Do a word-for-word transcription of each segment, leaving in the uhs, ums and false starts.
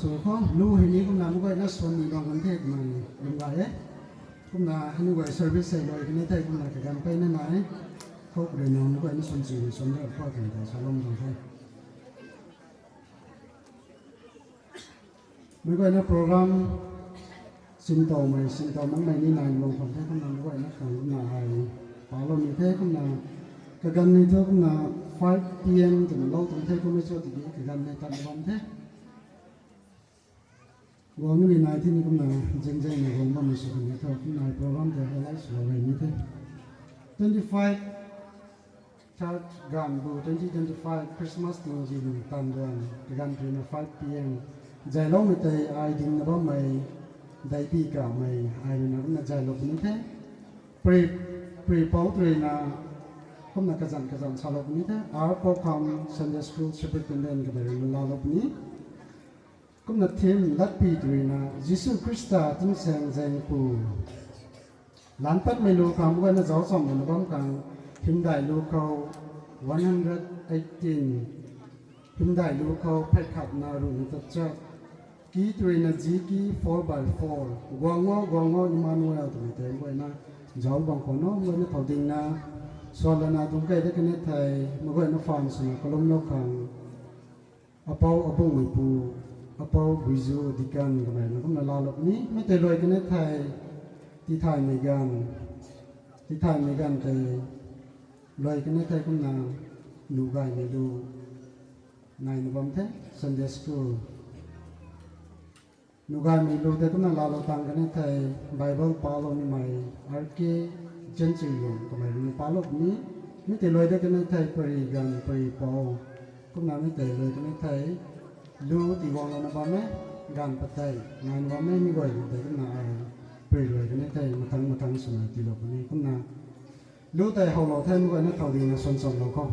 Kho lu hei ni kumna meic guayna suan ni bam kan the kumna lum gay e. Kumna hei ni guay service hei luai kan the kumna kaganv peyna nai. Khou rui na meic guayna suan chi suan ra khou kan the salom kan the. Meic guayna program sintowmei sintow makmei ni nai lung khwan the kumna meic guayna khang kumna ai palou ni the kumna kaganv ni thu kumna five P M twna lou tuang the kumna cho tiki kaganv ni tat bam the. Guang ni nai the ni kumna zengzeng ni guang bam ni sw kan ni tho kumna program tei highlight swlou rei ni the. Twenty five Church ganv bu twenty twenty five Christmas tingzi nung tan duan kaganv rui na five P M zayloumei tei ai dingna bammei daibi kamei ai rui na kumna zaylou puni the. Pri pri pou rui na kumna kazanc kazanc salou puni the. Ar pou kham Sunday School Superintendent kamei rui na laalou puni. Kumna theme latpi tw rui na Jisu Khrista tingsaeng zaengpu. Lan patmei lu khang meic guayna zauc chamlana bam khang hymdaih lu khou one hundred eighteen, hymdaih lu khou phay khatna ruhna tachat, ki tw rui na G K four by four, guang o guang o Emmanuel twmei tei meic guayna zauc bam khou na meic guayna thow dingna suanlana dungc key de kan e thei meic guayna fan swna kalumlou khang apou Abungmeipu, apou Guizu Deacon kamei na kumna laalou puni. Mei tei luai kan e thei tithaymei ganv, tithaymei ganv tei luai kan e thei kumna nuhgaymei lu naina bam the Sunday School. Nuhgaymei lu tei kumna laalou tang kan e thei Bible palou nimei R K Jenchuyong kamei rui na palou puni. Mei tei luai de kan e thei pari ganv pari pou. Kumna mei tei luai kan e thei lu tiguanglouna bam e, ganv patei naina bam e meic guay lu tei kumna ai pari luai kan e thei mathang mathang swna tiilou puni kumna lu tei howlou the meic guayna thow dingna suan chamlou khou.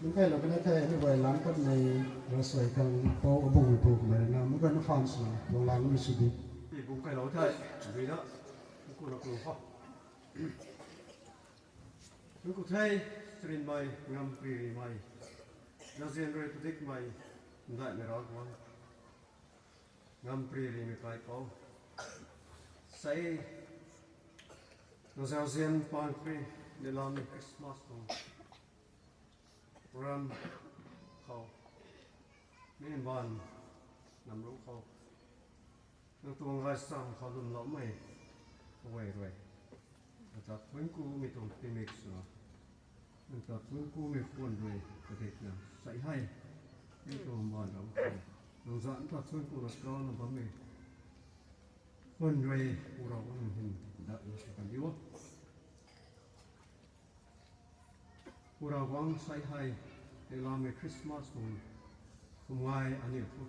Lungc kailou kan e thei, mi guay lam patmei ravsuai khang pou Abungmeipu kamei rui na, mi guayna fan swna, tuang lam mi sw di. Lungc kailou the, mi na, mi ku na ku kho. Thuanc ku the, charynmei, ngamparymei, zauzian rui padikmei, ndaihmei Ravguangc, ngamparymei Kaipouc, sei, nang zauzian paan kri, neihlamei Christmas tuang program khou, mi mbaanv nam ruc khou, nang tuang gaychamv khou lwmloumei kaguay rui, nang ta thuanc kumei tuang tingmik swna, nang ta thuanc kumei khwan rui padikna sei hei, mi tuang mbaanv ram khou, nang zanc ta thuanc kuna kauna bammei khwan rui, Pu Ravguangc nang hym dat na sw kan diu. Pu Ravguangc sei hei, neihlamei Christmas tuang kumngai aniu thu,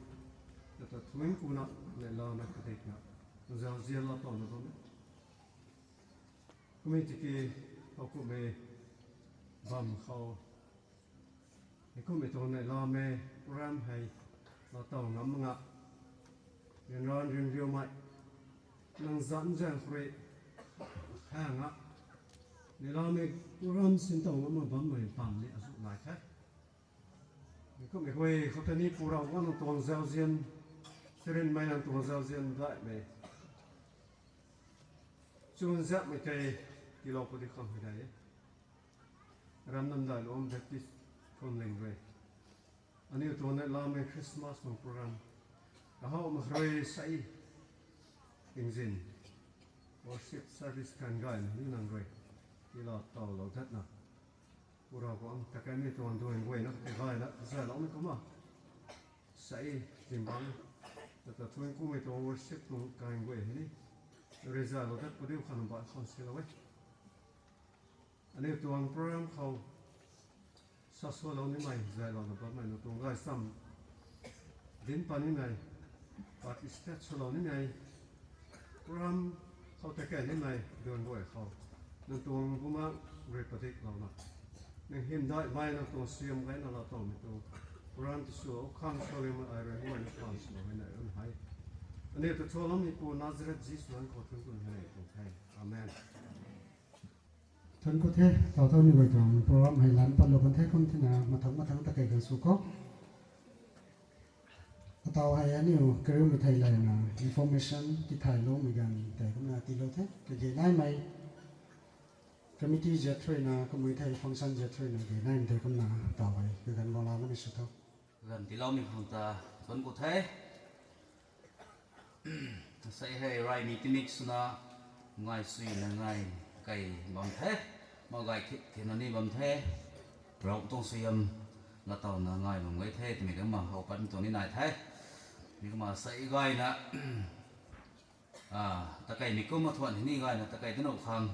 nang ta thuanc kuna, neihlamei padikna, nang zauzian laa towna bam e. Kumna tiki, howkumhmei bam khou, heikumhmei tuang neihlamei program hei, laa tow ngam nga, ryanran ryanriumei, nang zanc zaeng khou rui, hang a, neihlamei program sin tow ngam nga bammei pam ni azuh nai the. Heikumhmei guay khou ta ni Pu Ravguangc nang tuang zauzian, charynmei nang tuang zauzian daihmei, chunziapmei tei, tiilou pudi khang hei dai e. Ram Namdailuang Baptist Phwamling rui, aniu tuang neihlamei Christmas tuang program, kahawmei rui sei, tingzin, worship service kan gaymei ni nang rui, tiilou towlou datna, Pu Ravguangc, takaimei tuang duan guayna khou tei gayna zayloumei kumna, sei, zingbangc, nang ta thuanc kumei tuang worship tuang kan guay hei ni, rui zaylou dat padiu khang nang baanc khang silou e. Aniu tuang program khou, sa swlou nimei, zaylouna bammei nang tuang gaychamv dinc pat nimei, participate swlou nimei, program khou takai nimei duan guay khou, nang tuang bumaengh rui padiklouna, nang hymdaihmei nang tuang suaihiam gayna laa towmei tuang program ti swlou khang swloumei ai rui bumaengh na khang swlou hei nai run hei, aniu ta thuanloumeipu Nazareth Jisu zanc khou thuanc ku hei nai tuang the. Amen. Thuanc ku the, taw tho ni guay tuang program hei lan patlou kan the kum thina mathangc mathangc takai kan sw khou. Ataw hei aniu kariumei thei layna information tithayloumei ganv tei kumna tiilou the. Kage naimei committee zat ruina, kamei thei function zat ruina ge naimei tei kumna taw hei kaganv lou la mani sw tho. Kaganv tiiloumei khang ta thuanc ku the. Sei hei reymei tingmik swna ngai suina ngai kei bam the. Ma gay thik thena ni bam the. Rav tuang suaihiam laa towna ngai bam gay the twmei kumna how patmei tuang ni nai the. Mi kumna sei gayna, a, takeimei kumna thuan hei ni gayna takei danu khang,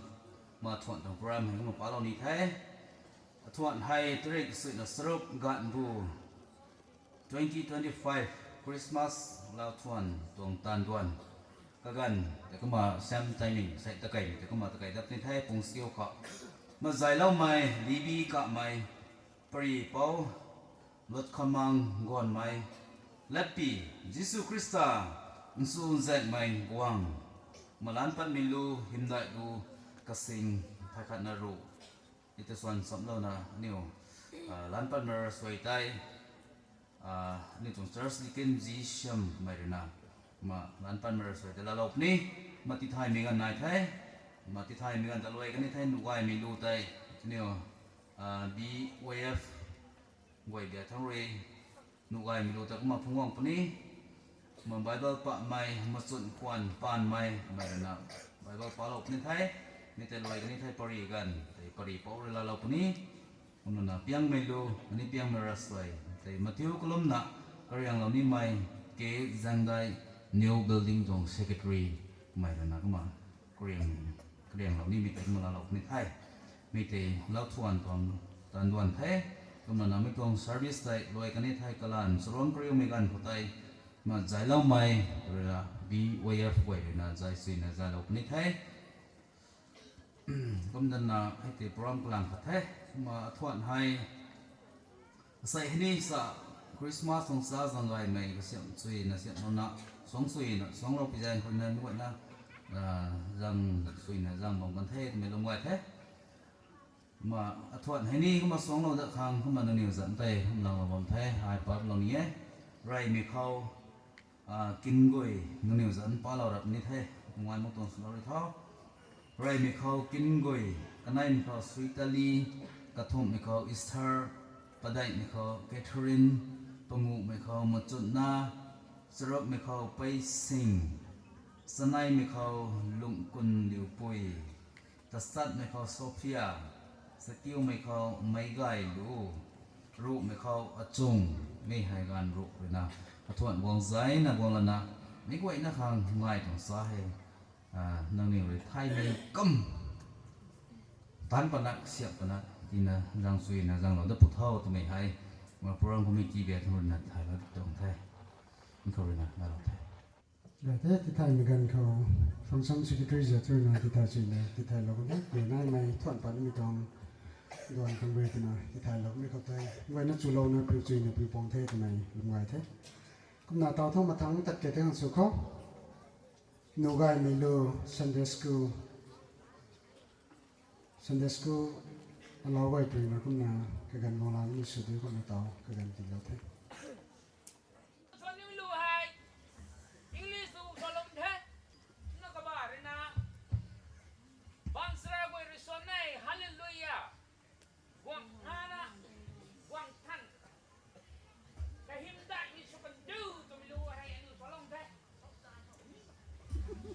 ma thuan tuang program hei kumna palou ni the. Athuan hei tarik suina charuk ganv bu twenty twenty-five Christmas lau thuan tuang taanv duan. Kaganv tei kumna same timing sei takeimei tei kumna takei dat ni the pung sikiu khou. Mazayloumei, Libi Kamei, Pari Pou, Lutkhamang Ganmei, Latpi, Jisu Khrista, Nsu Nzaekmei Guangc, ma lan patmei lu, hymdaih lu, kasing, phay khatna ruh, ita swan chamlouna aniu, a, lan patmei rasuai tei, a, aniu tuang church deacon ji siammei ruina, ma lan patmei rasuai tei laalou puni, ma tithaymei ganv nai the, ma tithaymei ganv ta luai kan ni the, nuh gaymei lu tei, aniu, a, B Y F guay bia thangc rui, nuh gaymei lu ta kumna phungc guang puni, ma Bible pahmei, machun khwan paanmei, mei ruina Bible palou puni the, mi tei luai kan ni the Pari ganv, tei Pari Pou rui laalou puni, kumna Piangmei lu, khatni Piangmei rasuai, tei Matthew kalumna, karianglou nimei, K Zangdai, New Building tuang secretary, mei ruina kumna, kariang, karianglou nimei tei kumna laalou puni the. Mi tei lau thuan tuang taanv duan the. Kumna namei tuang service tei luai kan ni the kalan, charuangc kariumei ganv khou tei, ma zayloumei, ruina B Y F guay ruina zay suina zaylou puni the. Kumdanna hei tei program kalang khat the. Kumna athuan hei, asei hei ni sa Christmas tuang sa zang gaymei kasiam suina siamlouna, suang suina, suanglou pi zaeng khou ruina mi guayna, a, zang suina zang bam kan the twmei lwm gay the. Kumna athuan hei ni kumna suanglou dat khang kumna nangniw zanc tei kumna langlou bam the, ai paplou ni e. Reymei khou, a, Kingui, nangniw zanc palou rap ni the, ngai mutuang swlou rui tho. Reymei khou Kingui, kaneimei khou Suitali, kathumhmei khou Esther, padeihmei khou Catherine, panguhmei khou Machutna, charukmei khou Peising, chaneimei khou Lungkunliupui, tachatmei khou Sophia, satiumei khou Meigaylu, ruhmei khou Achung, mi hei ganv ruk ruina, athuan guang zayna guang lana, mi guayna khang ngai tuang sa hei, a, nangniw rui thaymei kum, tanc pana, siak pana, tina zang suina zanglou dat pw tho twmei hei, kumna program committee bia thang ruina thaylou tuang the. Nkhou ruina ngalou the. Gay the, tithaymei ganv khou, function secretary za thurna tithay suina tithaylou kan the, kuinaimei thuan patmei tuang duan khang rui twna tithaylou mei khou tei guayna chulouna piu chuina piu puang the twmei lwm gay the. Kumna taw thangc mathangc tat ke the khang sw khou, Nugaymeilu Sunday School, Sunday School alau guay pui na kumna kaganv guang la ni sw di kumna taw kaganv tiilou the. Soniu lu hei, English tu kalum the, na kaba rui na, baanchara guay rui suan e, Hallelujah, guang nana, guang than, kahymdaihmei sw kan du twmei lu hei aniu suanlou the. Thank you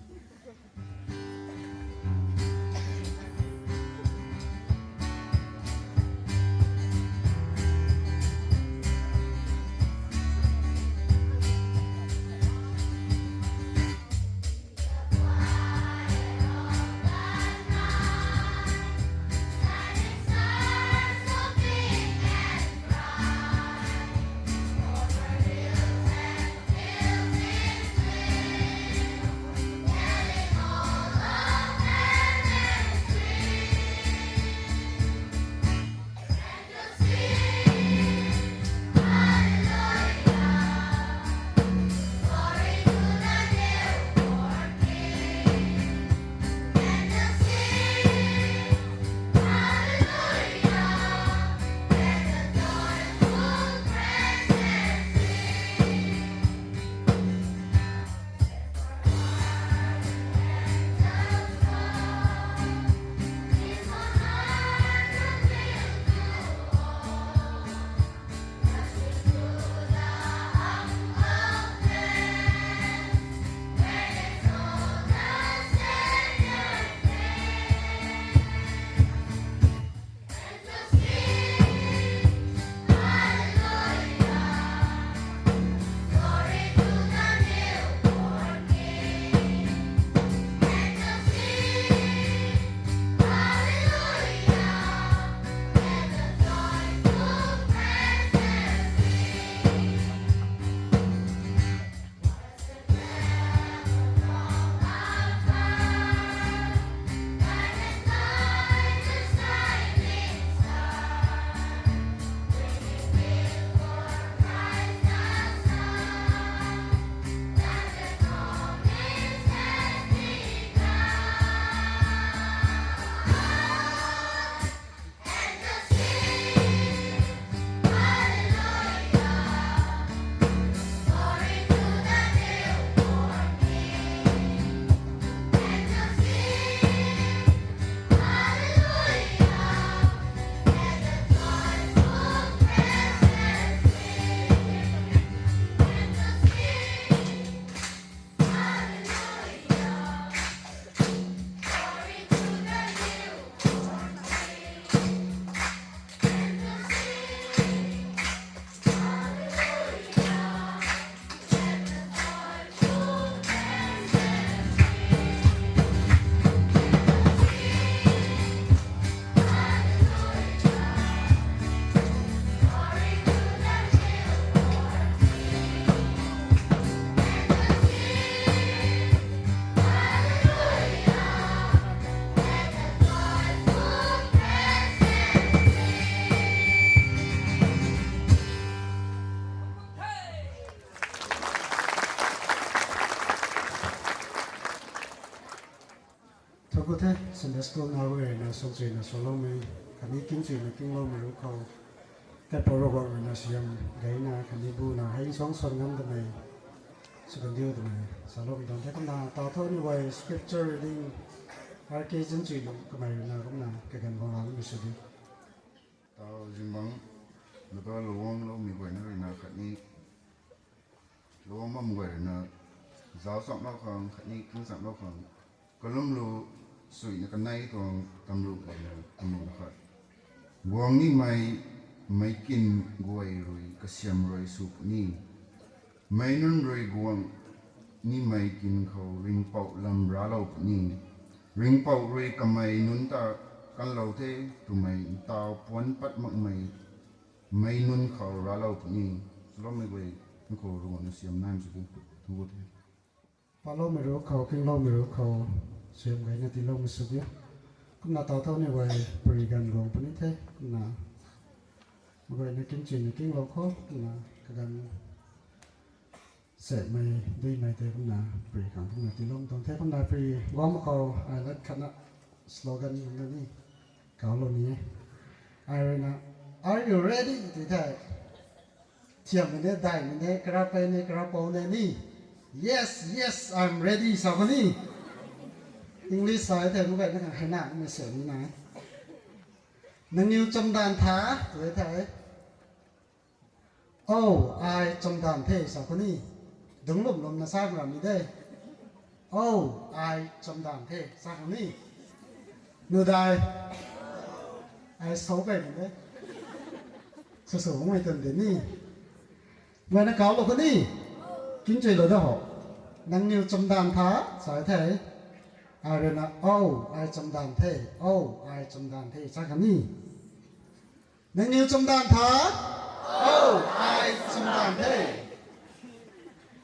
the, Sunday School na guay na sungchuina suanloumei. Khatni kingchuina kingloumei ruc khou, Kaipouc Ravguangc ruina siam gayna khatni buna hei suang suan ngam twmei, sw kandiu twmei saloumei tuang the. Kumna taw tho ni guay scripture reading, R K Zinchui Lung kamei ruina kumna kaganv guang lamei sw di. Taw zingbangc, laka luang loumei guayna ruina khatni luang bam guay ruina, zauc chamlou khang khatni king chamlou khang, kalum lu suina kanei tuang tamruh ruina tamruh khat. Guang nimei, meic kin guay rui kasiam rui sw puni. Meic nunc rui guang nimei kin khou ringhpouc lam raclou puni. Ringhpouc rui kamei nunc ta kanlou the twmei ntaw puanc pat makmei meic nunc khou raclou puni. Swloumei guay, nkhou Ravguangc na siam naimei sw di. Thangc ku the. Paloumei ruc khou, kingloumei ruc khou, siam gayna tiiloumei sw di. Kumna taw tho ni guay pary ganv guang puni the. Kumna meic guayna kingchuina kinglou khou, kumna kaganv sekmei duimei tei kumna pary khang kumna tiiloumei tuang the. Kumna pary guang mak khou ai lat khatna slogan kumna ni kaulou ni e. Ai ruina, Are you ready? Tw thei, thiammei ne, daihmei ne, karapei ne, karapou ne ni, Yes, yes, I'm ready, sa khou ni. English sa thei meic guayna khang hei na mei se ni na. Nangniw chamdanv tha, tw thei, Oh, ai chamdanv the, sa khou ni. Dungc lwm lwmna sa ramh ni de. Oh, ai chamdanv the, sa khou ni. Nudai. Ai sou pei ni de. Sw sw mei twn de ni. Mei na kaulou khou ni. Kingchuilou da ho. Nangniw chamdanv tha, sa the. Ai ruina, Oh, ai chamdanv the. Oh, ai chamdanv the, sa khou ni. Nangniw chamdanv tha? Oh, ai chamdanv the.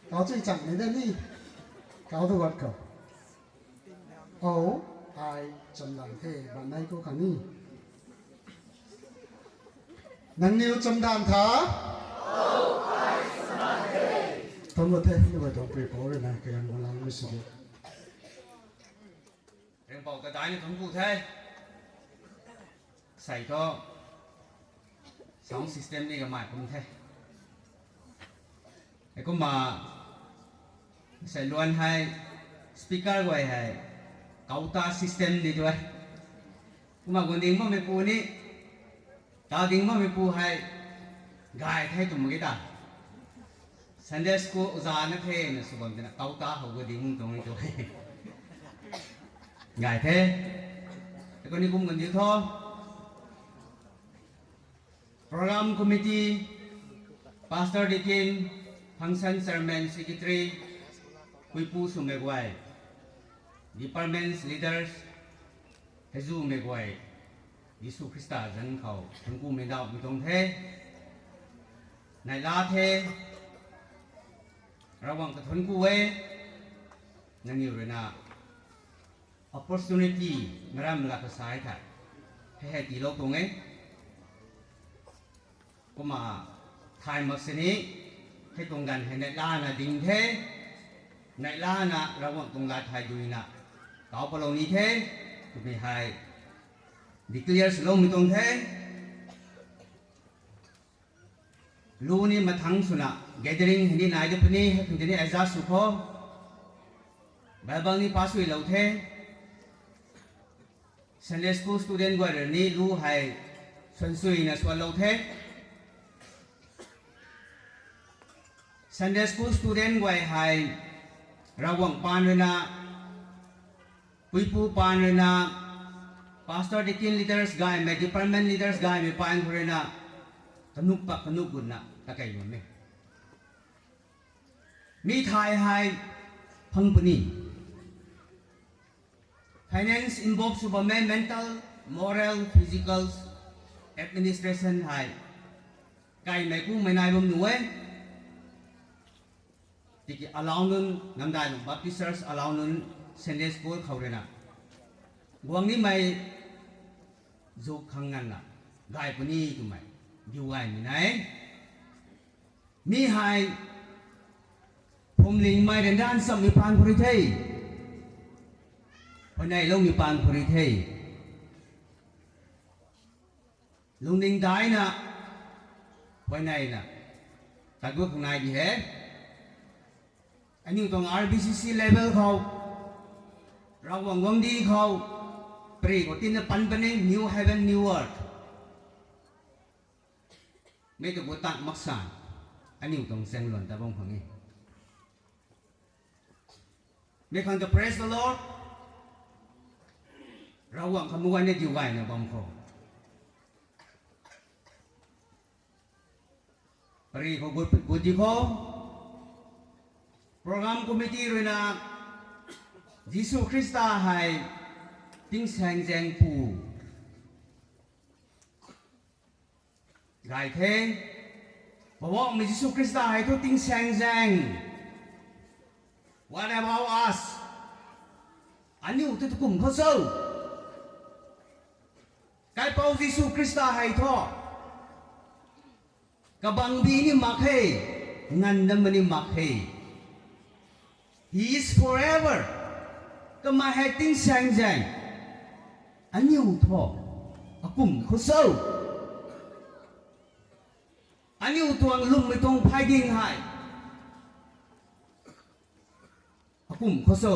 Kau chui chang ni da ni. Kau tu wat khou. Oh, ai chamdanv the, banei ku khang ni. Nangniw chamdanv tha? Thangc ku the, ni guay tuang pary pou ruina kaganv guang lamei sw di. Ringhpouc ta daihna thangc ku the. Sei thu sound system ni kamei kum the. Heikumna sei luan hei speaker guay hei kauta system ni tu e. Kumna guang ding bammeipu ni, ta ding bammeipu hei gay the twmei ki ta. Sunday school oza na thena sw bam tina kauta how ga ding tuang ni tu e. Gay the. Heikum ni kum ganv diu tho. Program committee, pastor, deacon, function chairman, secretary, puipu swmei guay, departments leaders, heizumei guay, Jisu Khrista zanc khou thangc kumei ndauhmei tuang the. Neihla the, Ravguangc ta thangc ku e, nangniw ruina opportunity maram laa kasa e thei, hei hei tiilou tuang e. Kumna thay mak sini, hei tuang ganv hei neihlana ding the, neihlana Ravguangc tuang lat hei duina kau palou ni the twmei hei declare swloumei tuang the. Lu ni mathangc swna gathering hei ni nai de puni, hei khang tini adjust sw kho. Bible ni pa suilou the. Sunday school student guay rui ni lu hei swansuina swanlou the. Sunday school student guay hei Ravguangc paan ruina, puipu paan ruina, pastor, deacon leaders gaymei, department leaders gaymei paan khou ruina, kanuk pa kanuk gutna takei bam e. Mi thay hei phang puni. Finance involve sw bammei, mental, moral, physical, administration hei kaimei kumei nai bam nuh e. Tiki alauc nunc, Namdailung Baptist Church alauc nunc Sunday School khou ruina guang nimei zuk khang nganvna gay puni twmei diu gaymei nai. Mi hei phuamlingmei ryanra nchammei paan khou rui the. Huayneyloumei paan khou rui the. lungning daina, huayneyna, tat gut khang nai di he. Aniu tuang R B C C level khou, Ravguangc guangcdic khou, pary khou tina pan puni, New Heaven, New Earth. Mei tu gu tang maksan, aniu tuang chaengluan ta bam khang e. Mei khang ta praise the Lord. Ravguangc khang muan ni diu gayna bam khou, pary khou gut, gut di khou, program committee ruina, Jisu Khrista hei tingsaengzaeng pu gay the. Poubauhmei Jisu Khrista hei thu tingsaengzaeng. What about us? Aniu tu kum khou cho? Kaipouc Jisu Khrista hei thu kabangbi ni mak khe, nganv dam ni mak khe. He is forever. Kamei hei tingsaengzaeng. Aniu thu akum khou cho? Aniu tuang lwmmei tuang phay ding hei akum khou cho?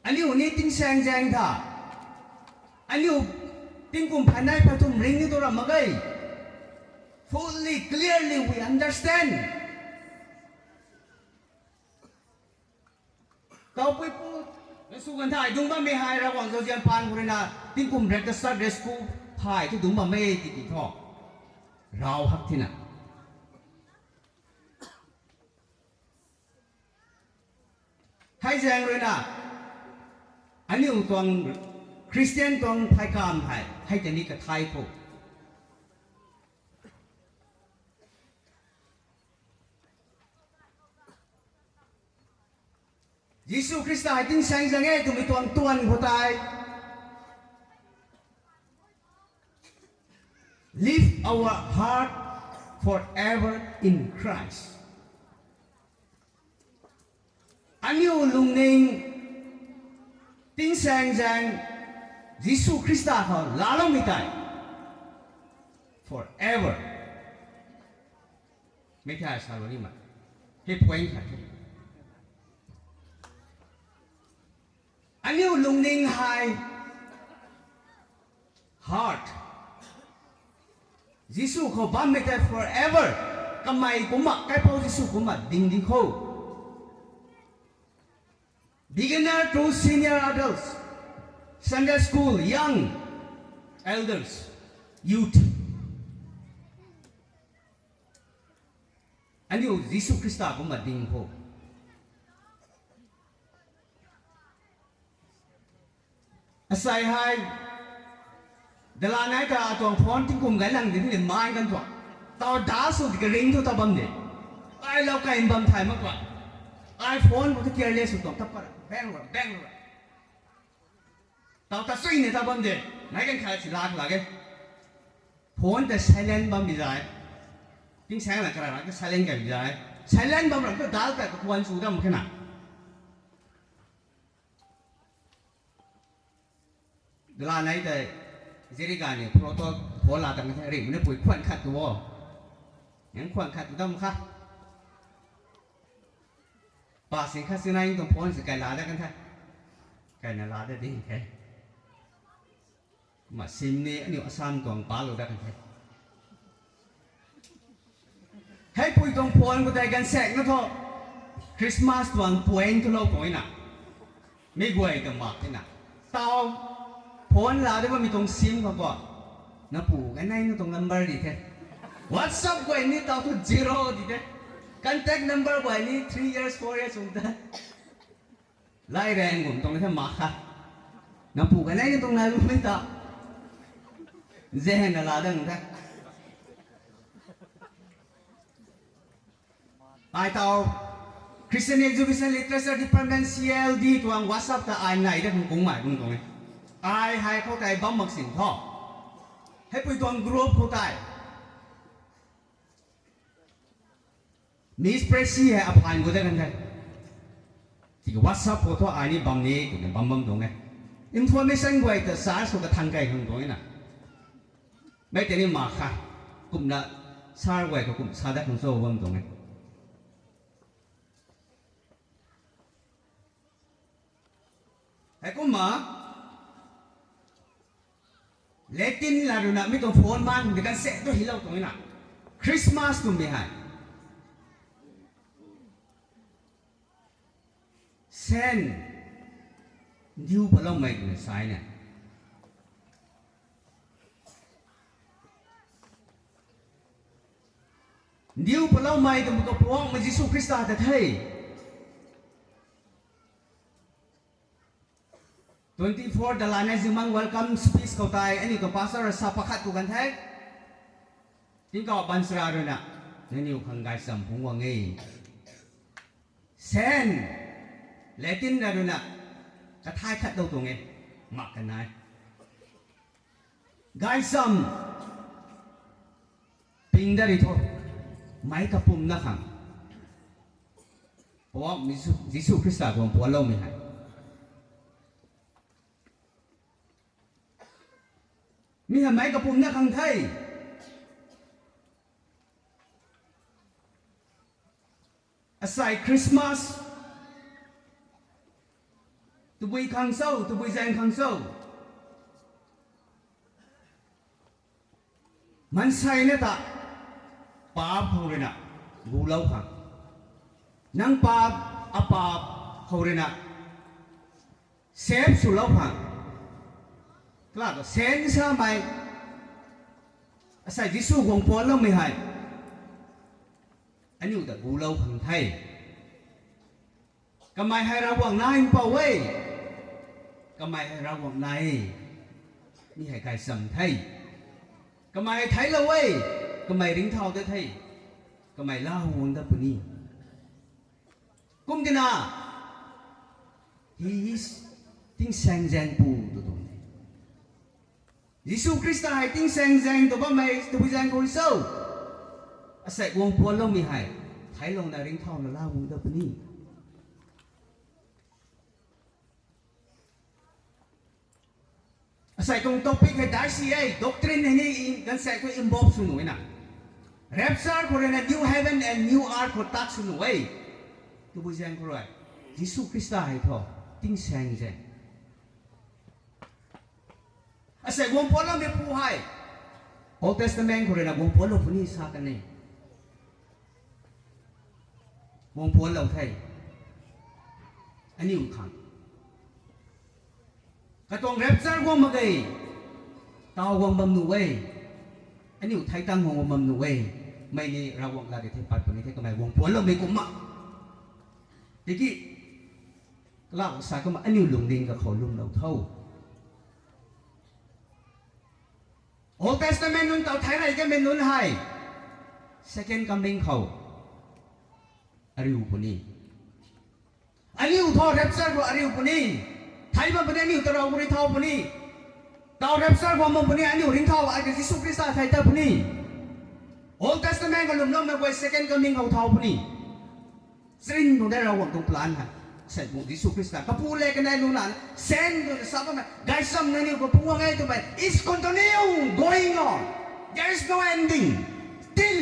Aniu ni tingsaengzaeng tha. Aniu tingkum phay nei phay thum ring ni tu ram mak ge. Fully, clearly we understand. Taupuipu na sw kan thei dungc bammei hei Ravguangc zauzian paan khou ruina tingkum ret ta sat ret sku phay tu dungc bam e tiki thu, rav hak thina. Theizaeng ruina, aniu tuang Christian tuang pheykamv hei hei tei ni kathai khou, Jisu Khrista hei tingsaengzaeng e twmei tuang tuan khou tei, leave our heart forever in Christ. Aniu lungning tingsaengzaeng Jisu Khrista khou laaloumei tei forever. Mei thei salou nimei hei point khat the. Aniu lungning hei, heart, Jisu khou bammei tei forever, kamei kumna, kaipouc Jisu kumna ding di khou. Beginner to senior adults, Sunday school, young, elders, youth. Aniu Jisu Khrista kumna ding khou. Asei hei, dala nei ta atuang phone tingkum gay lang di ni mai kan tuang. Tau da sw di ka ring thu ta bam de. Ai lou kai bam thay mak tuang. Ai phone khou ta careless sw tuang ta pat ra, bang ra, bang ra. Tau ta sui ni ta bam de. Nai kan khat si lak lak e. Phone ta silent bam di zai. Tingsaeng la kara ra ka silent kai di zai. Silent bam ra ta dal ta ka kuan sw dam khe na. Dala nei tei, ziriga ni phone tu, phone la tang the, rimh ni pui khwan khat tu o. Yang khwan khat tu dam kha. Pa sing khat sing nai tuang phone si kai la dat kan the. Kaina la dat ding the. Kumna sim ni aniu Assam tuang palou dat kan the. Heipui tuang phone khou tei ganvsaekna thu, Christmas tuang point thu lou tuang na. Mi guay ta mak the na. Tau, phone la de bammei tuang sim khou bo. Napu kanei na tuang number di the. WhatsApp guay ni tau thu zero di the. Contact number guay ni three years, four years ung the. Lai rang gum tuang the mak kha. Napu kanei na tuang nai bammei ta. Zehna la dang the. Ai tau, Christian Education Literature Department, C L D tuang WhatsApp ta ai nai dat khang kungmei bung tuang e. Ai hei khou tei bam mak sin thu, heipui tuang group khou tei, Miss Pressy hei aphan gu dat kan the. Tiki WhatsApp khou thu ai ni bam ni twna bam bam tuang e. Information guay ta search khou ta thang kai khang tuang e na. Mei tei ni mak kha. Kumna sar guay khou kum sa dat khang cho bam tuang e. Heikumna, Latin la rui na mi tuang phone man di kan se tu hilou tuang na. Christmas twmei hei Saint ndiu paloumei twna sa na. Ndiu paloumei twmei khou Poubauhmei Jisu Khrista ta the. Twenty four Dalana Zimang welcome speech khou tei aniu tuang pastor rui sa pakhat tu kan the. Tingkauh baanchara rui na, nangniw khang gaychamv phungc guang e. Saint, Latin na rui na, kathay khat dou tuang e, mak kan e. Gaychamv ping dat ri tho, meic kapumna khang. Poubauhmei Jisu, Jisu Khrista guang puanloumei hei. Mi hei meic kapumna khang the. Asei Christmas, tabui khang cho, tabui zaeng khang cho. Maansei na ta, paap khou rui na, gulou khang. Nang paap, apaap khou rui na, save swlou khang. Kala ta sen samei, asei Jisu guang puanloumei hei. Aniu ta gulou khang the. Kamei hei Ravguangc nai mpouh e. Kamei hei Ravguangc nai e. Mi hei gaychamv the. Kamei hei theiclou e. Kamei ringcthau dat the. Kamei lauhuang dat puni. Kum tina, he is tingsaengzaeng pu tu tuang e. Jisu Khrista hei tingsaengzaeng tu bammei tabui zaeng khou cho. Asei guang puanloumei hei, theiclouna ringcthauna lauhuang dat puni. Asei tuang topic hei daisi e, doctrine hei ni ganvsaekc khou involve sw nuh e na. Rapture khou rui na new heaven and new earth khou tat sw nuh e. Tabui zaeng khou rui, Jisu Khrista hei thu, tingsaengzaeng. Asei guang puanloumei pu hei, Old Testament khou rui na guang puanlou puni sa kan e. Guang puanlou the. Aniu khang. Katuang rapture guang mak ge. Taw guang bam nuh e. Aniu thei tang guang bam nuh e. Mei ni Ravguangc lat di thei pat puni the kamei guang puanloumei kumna. Tiki, kala sa kumna aniu lungning kakhou lwmlou tho. Old Testament nunc taw thei rey kamei nunc hei, second coming khou, ariu puni. Aniu thu rapture khou ariu puni. Thei bam puni aniu ta Ravguangc ringcthau puni. Taw rapture guang bam puni aniu ringcthau ai ka Jisu Khrista thei ta puni. Old Testament khou lwmloumei guay second coming khou thau puni. Chrin tuang de Ravguangc tuang plan hei. Asei pu Jisu Khrista kapu le kanei lungna, sen tu sa bammei, gaychamv nangniw kapu guang e twmei, it's continue going on. There is no ending. Till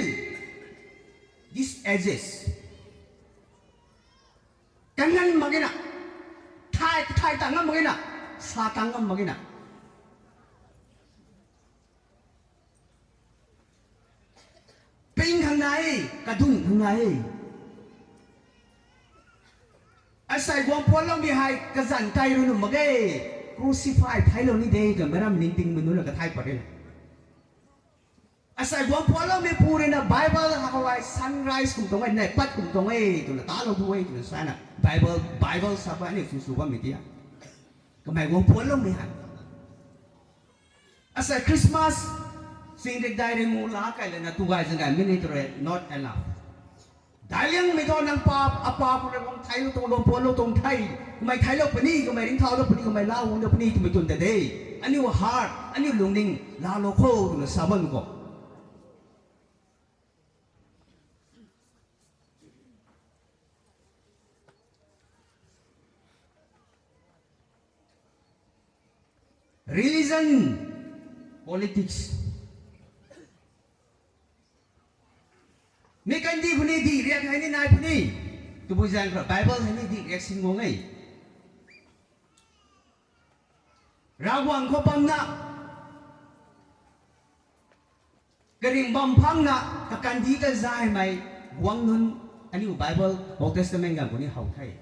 these ages. Kanganv mak ge na. Thay, thay tang ngam mak ge na. Sa tang ngam mak ge na. Ping khang nai, kadun khang nai. Asei guang puanloumei hei kazanc tei rui nuh mak ge. Crucify theiclou ni de twmei ram ningtingmei nunc na kathai pat rina. Asei guang puanloumei pu rui na Bible khou hei sunrise kum tuang e, nai pat kum tuang e twna talou tu e twna sana Bible, Bible sa pa aniu sw sw bammei tia. Kamei guang puanloumei hei. Asei Christmas, singrik dai ring mu la kai lana tu gay zang gay minute rui not enough. Daic liangmei thu nang paap, apaap khou rui guang theiclou tuang, guang puanlou tuang the. Kamei theiclou puni, kamei ringcthaulou puni, kamei lauhuang dat puni twmei twn ta de. Aniu heart, aniu lungning laalou kho twna sa bam khou. Religion, politics, Mi kandih khou ni dih riak hei ni nai puni. Tabui zaeng khou Bible hei ni dih riak sin guang e. Ravguangc khou bamna, karing bam phangna, kakandih ta zaymei guang nunc, aniu Bible Old Testament ganv khou ni how the.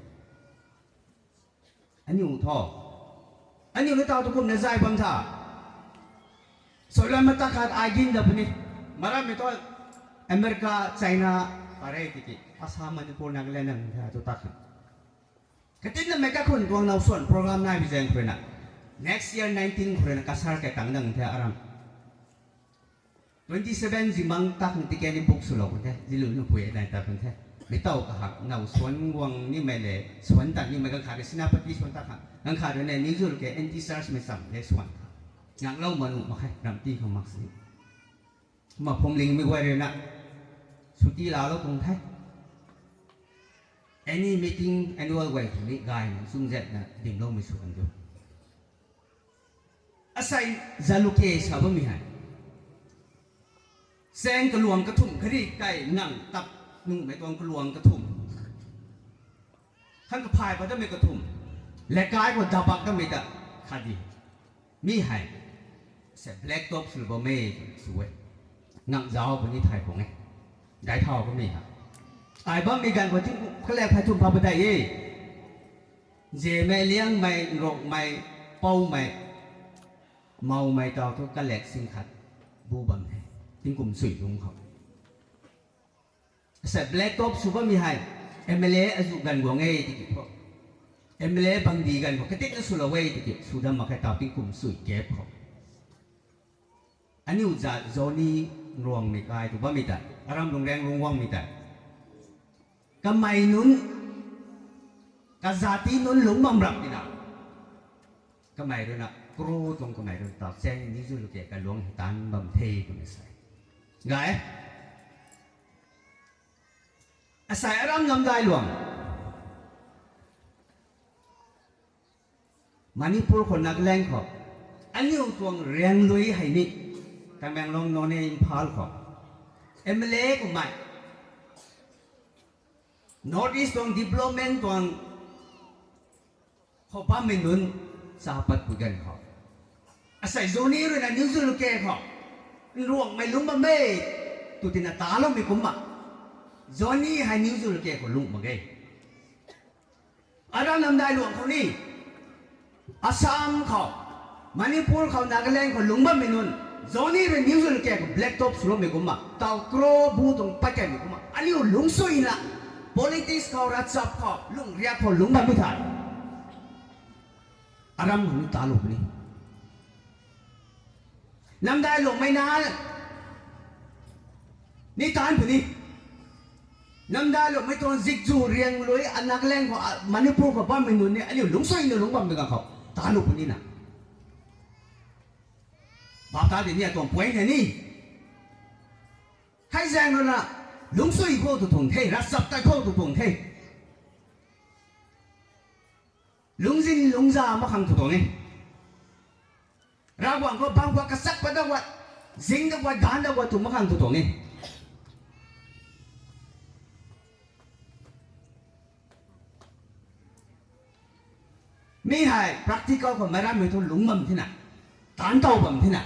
Aniu thu, aniu ni taw tu kumna zay bam tha. Soilan mata khat ai gin da puni. Marammei thu America, China, pare tiki Assam, Manipur, Nagaland nang the tu ta khan. Katinna mei kakhun tuang now suan program nai bi zaeng khou ruina, next year nineteen khou ruina kasar kai tang dang the aram. Twenty seven zimang ta khang ticket ni book swlou kan the, zilu nu pui nai ta kan the. Mi taw kahak now suan guang nimei le, suan tan nimei ganv khat rui Senapati suan ta khang, ganv khat ruina New Zulu ke anti church mei cham le suan kha. Ngaklou ma nuh mak khe, ram ti khang mak si. Ma Phumlingmei guay ruina suti laalou tuang the. Any meeting, annual guay khou ni gay nang chung zetna dimloumei sw kan diu. Asei Zaluke sa bammei hei, chaeng kaluang kathumh kari kai nang tap nuhmei tuang kaluang kathumh, khan kaphay pat damei kathumh, lekai khou dabak damei ta khat di. Mi hei se black top sw bam e, sw e. Nang zauc puni thay khang e. Dai thau kamei ha. Ai bammei ganv khou tingkum kalek phey thumh pha padai e. Zemei, Liangmei, Nrokmei, Poumei, Moumei taw thu kalek sing khat bu bam the. Tingkum sui lung khou, asei black top sw bammei hei, M L A azu ganv guang e tiki thu, M L A bangdi ganv khou katikna swlou e tiki sw dam mak khe taw tingkum sui gap khou. Aniu zat Johnny Nruangmei kai tu bammei ta, aram Lungrang Lungwangmei ta, kamei nunc, kazati nunc lungc bam rap tina, kamei ruina kro tuang kamei ruina taw chaeng New Zulu ke kaluang hei taanc bam the twmei sa e. Gay, asei aram Namdailuang, Manipur khou, Nagaland khou, aniu tuang Rianglui hei ni, Tamenglong, Noney, Imphal khou M L A kummei, North East tuang development tuang khou bammei nunc cha pat pui ganv khou, asei Johnny ruina New Zulu ke khou Nruangmei lungc bam e tw tina taloumei kumna, Johnny hei New Zulu ke khou lungc mak ge. Aram Namdailuang khou ni, Assam khou, Manipur khou, Nagaland khou lungc bammei nunc, Johnny rui New Zulu ke khou black top swloumei kumna, taw kro bu tuang pat kaimei kumna aniu lungcsuina, politics khou, ravchap khou, lungriak khou lungc bammei thei, aram khou ni talou puni. Namdailuangmei na ni taanc puni. Namdailuangmei tuang zikzu Rianglui, a Nagaland khou, a Manipur khou bammei nunc ni aniu lungcsuina lungc bammei ganv khou talou puni na. Bap ta di ni atuang point hei ni, hei zaeng ruina lungcsui khou tu tuang the, ravchap tei khou tu tuang the. Lungczin lungcza mak khang tu tuang e. Ravguangc khou bam khou kachak pat dat guat, zing dat guat, gaanc dat guat tu mak khang tu tuang e. Mi hei practical khou meic rammei thu lungc bam thina, taanc tow bam thina.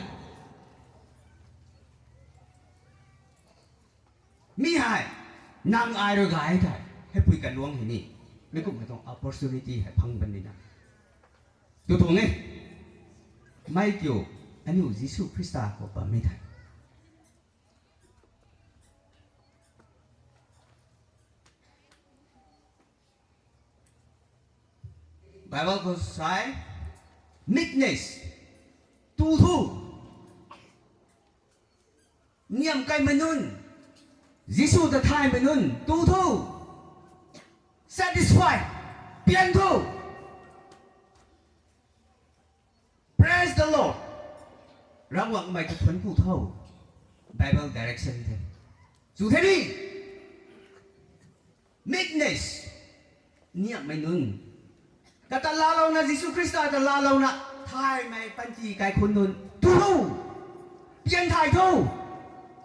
Mi hei, nang ai rui gay thei, heipui kaluang hei ni, mi kumhmei tuang opportunity hei phang ban nina tu tuang e. Mei kiu, aniu Jisu Khrista khou bammei thei, Bible khou sa e, meekness, tu thu, niamh kaimei nunc, Jisu ta thaymei nunc tu thu, satisfy, pian thu, praise the Lord, Ravguangc mei kathuanc ku tho. Bible direction the, chu the ni. Meekness, niamhmei nunc, kata laalouna, Jisu Khrista ta laalouna, thaymei panty kaikhunc nunc tu thu, pian thay tho,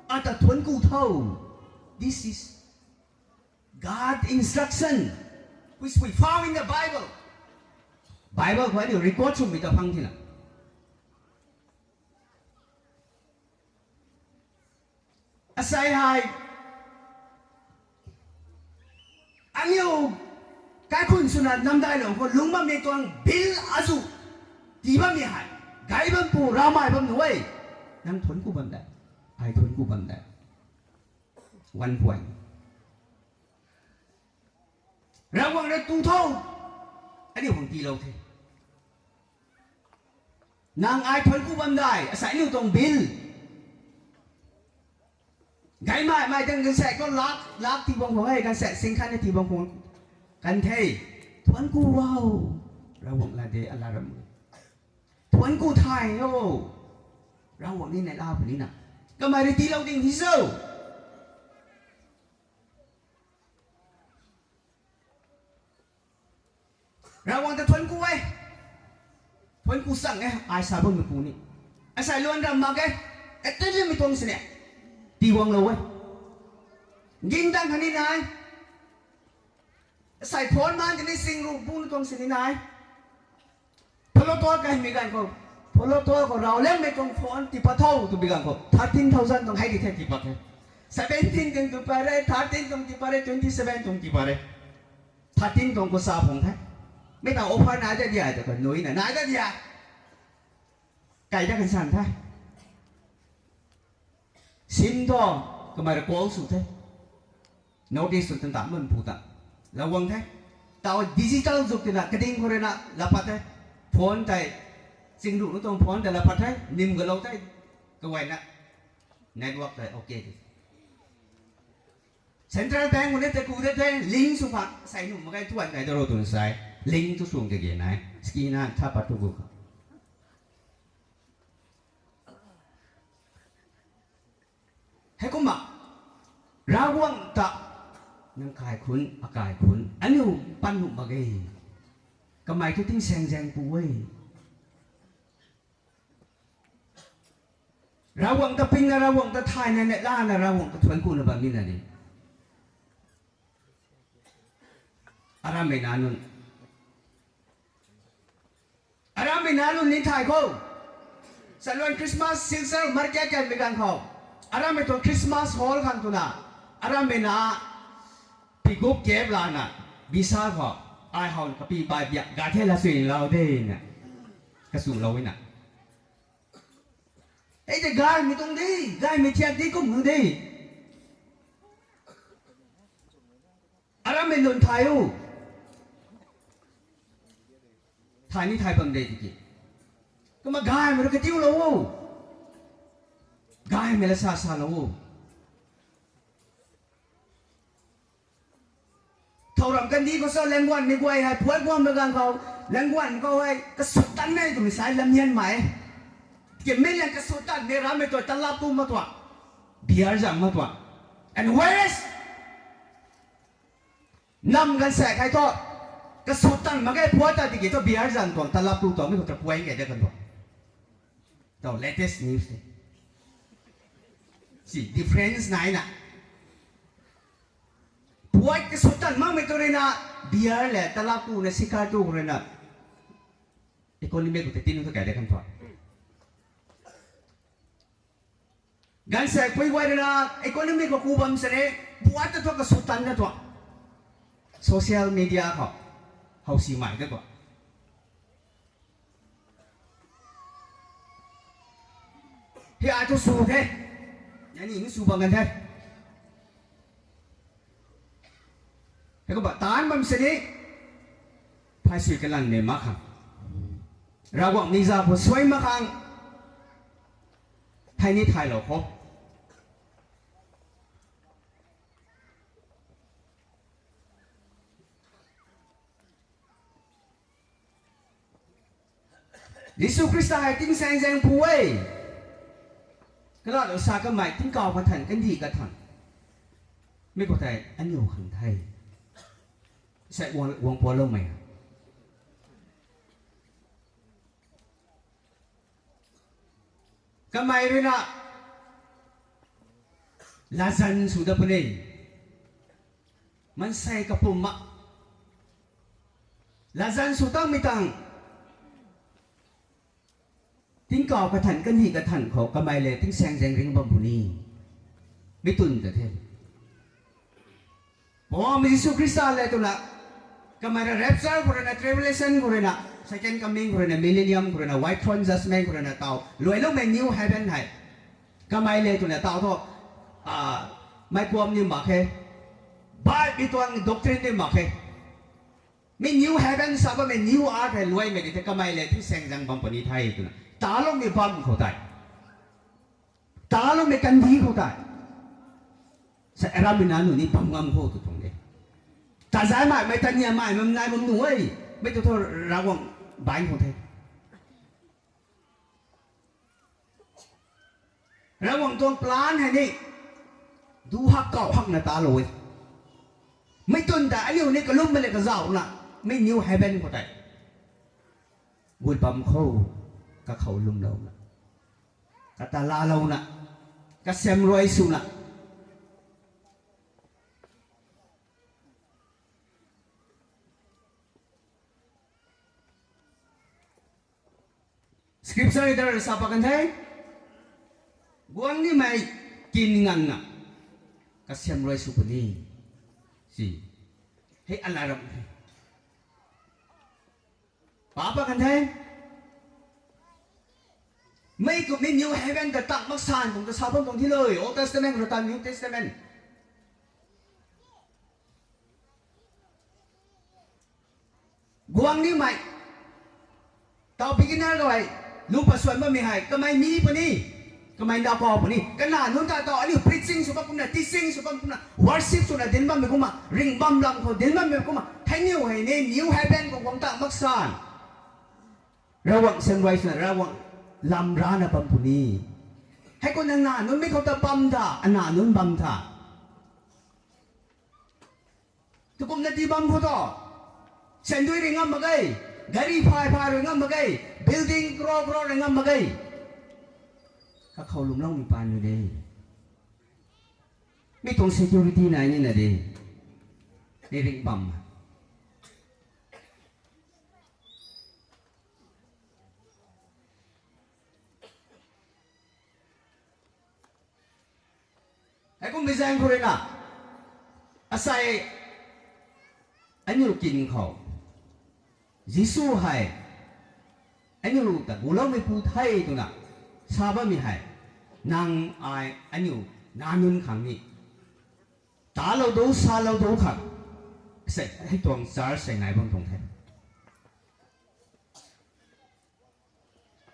ata thuanc ku tho. This is God instruction, which we found in the Bible. Bible khou aniu record swmei ta phang thina. Asei hei, aniu kaikhun swna namdailou khou lungc bammei tuang bill azu tii bammei hei, gay bam pu, ravmai bam nu e. Nang thuanc ku bam de, ai thuanc ku bam de. One point. Ravguangc rui tu tho, aniu khang tiilou the. Nang ai thuanc ku bam de, asei aniu tuang bill. Gaymei mei tang ganvsaekc khou lak, lak tii bam khou e, ganvsaekc sing khatna tii bam khou kan the. Thuanc ku o, Ravguangc la de, ala ram. Thuanc ku thay o, Ravguangc ni neihla punina. Kamei rui tiilou ding hi cho. Ravguangc ta thuanc ku e. Thuanc ku chang e, ai sa bammei pu ni. Asei luan ram mak e. Katilmei tuang sini tiiguanglou e. Ging dang khatni nai. Asei phone man tini sing ru bu ni tuang sini nai. Photo kaimei ganv khou, photo khou rav liangmei tuang phone tiipat tho twmei ganv khou, thirteen thousand tuang hei di the tiipat the. Seventeen tuang tiipat re, thirteen tuang tiipat re, twenty seven tuang tiipat re. Thirteen tuang khou sa phung the. Mei ta offer nai da dia, ta nuina nai da dia. Kai da kan san the. Sim thu, kamei rui call sw the. Notice sw tan ta mun pu ta. Ravguangc the. Tau digital zuk tina kading khou rui na la pat the. Phone tei, chingruh nu tuang phone tei la pat the. Nim galou the. Kaguayna network tei okay the. Central Bank khou ni tei ku de the, link sw kha, sai nuh mak ge, thuan kai da ro twn sai. Link tu sung kage nai. Ski na tha pat tu gu kha. Heikumna, Ravguangc ta, nang kaikhun, akaikhun, aniu pan nuh mak ge. Kamei thu tingsaengzaeng pu e. Ravguangc ta pingna, Ravguangc ta thayna, neihlana, Ravguangc ta thuanc kuna bam nina ni. Arammei nac nunc, arammei nac nunc ni thay khou, Saluan Christmas Silchar market kanmei ganv khou, arammei tuang Christmas hall khang twna, arammei nac pigup kep lana, Vishal khou, ai howna kapi bai biak ga the la sui lou de na, kasulou na. Ei tei gaymei tuang de, gaymei thiak di kum khang de. Arammei nunc thay o. Thay ni thay bam de tiki, kumna gaymei rui katiulou o. Gaymei la sa salou o. Thowram kandih khou sa langguanmei guay hei phuat guangmei ganv khou, langguan khou hei kasut tan e twmei sai lamhianmei. Kimei lang kasut tanmei rammei tuang talap tu ma tuang, beer zang ma tuang. And whereas nam ganv sa khai thu, kasut tan mak ge phuat ta tiki thu beer zang tuang talap tu tuang mei khou ta puay nge de kan tuang. Tau latest news e. Si difference nai na. Puat kasut tan makmei tu rui na, beer le talap tu na, sikar tu rui na, economy khou tei tin tu kai de kan tuang. Ganv sa pui guay rui na, economy khou ku bam sini, puat ta thu kasut tan na tuang. Social media khou, how si mai de tuang. Hei ai thu sw the. Nangniw ni sw bam kan the. Heikumna taanc bam sini, phay sui kalanmei mak khang, Ravguangc ni za khou suai mak khang, thay ni thaylou khou. Jisu Khrista hei tingsaengzaeng pu e. Kalat lou sa kamei tingkauh kathan, kandih kathan, mei khou tei aniu khang the. Sei guang, guang pualoumei. Kamei rui na, latzan sw dat puni. Maansei kapumc ma. Latzan sw tangmei tang. Tingkauh kathan, kandih kathan khou kamei le tingsaeng zaeng ringc bam puni. Mi twn ta the. Poubauhmei Jisu Khrista le twna, kamei rui rapture khou ruina, tribulation khou ruina, second coming khou ruina, millennium khou ruina, white throne judgment khou ruina taw luailoumei new heaven hei. Kamei le twna taw thu, meic kuam ni mak khe. Bible tuang doctrine ni mak khe. Mi new heaven sa bammei new earth hei luaimei di the, kamei le tingsaeng zaeng bam puni the twna taloumei bam khou tei. Taloumei kandih khou tei. Sa aramei nac nu ni bam ngam khou tw tuang de. Tazay maimei, tania maimei, nai bam nu e. Mei tu thu Ravguangc baeng khou the. Ravguangc tuang plan hei ni, du hak kau hakna talou e. Mi twn ta aniu ni kalummei le kazauhna, mi new heaven khou tei gut bam khou, kakhou lwmlouna, katalalouna, kasem ruai swna. Scripture hei ta sa pat kan the, guang nimei kin nganvna kasem ruai sw puni, si. Hei alarm the. Pa pat kan the. Mei kumhmei new heaven ta tang mak san tuang ta sa bam tuang thilo, Old Testament khou ta New Testament. Guang nimei, taw beginner khou hei, lu pat suan bammei hei kamei mi puni, kamei nau kau puni. Kanac nunc ta taw aniu preaching sw bam kumna, teaching sw bam kumna, worship swna dinc bammei kumna, ringh bam lam khou dinc bammei kumna, theiniw hei ni new heaven khou guang tang mak san, Ravguangc sem ruai swna Ravguangc lam rana bam puni. Hei khou nang nac nunc mi khou ta bam tha, anac nunc bam tha. Tukumna tii bam khou thu, sandui rui ngam mak ge, gari phay phay rui ngam mak ge, building crore crore rui ngam mak ge. Kakhou lwmloumei paan rui de. Mi tuang security nai nina de. Ni ringh bam. Heikum bi zaeng khou ruina, asei aniu kin khou, Jisu hei aniu ta guloumeipu the twna sa bammei hei, nang ai aniu nac nunc khang ni talou du, salou du khang, asei hei tuang church hei nai bam tuang the.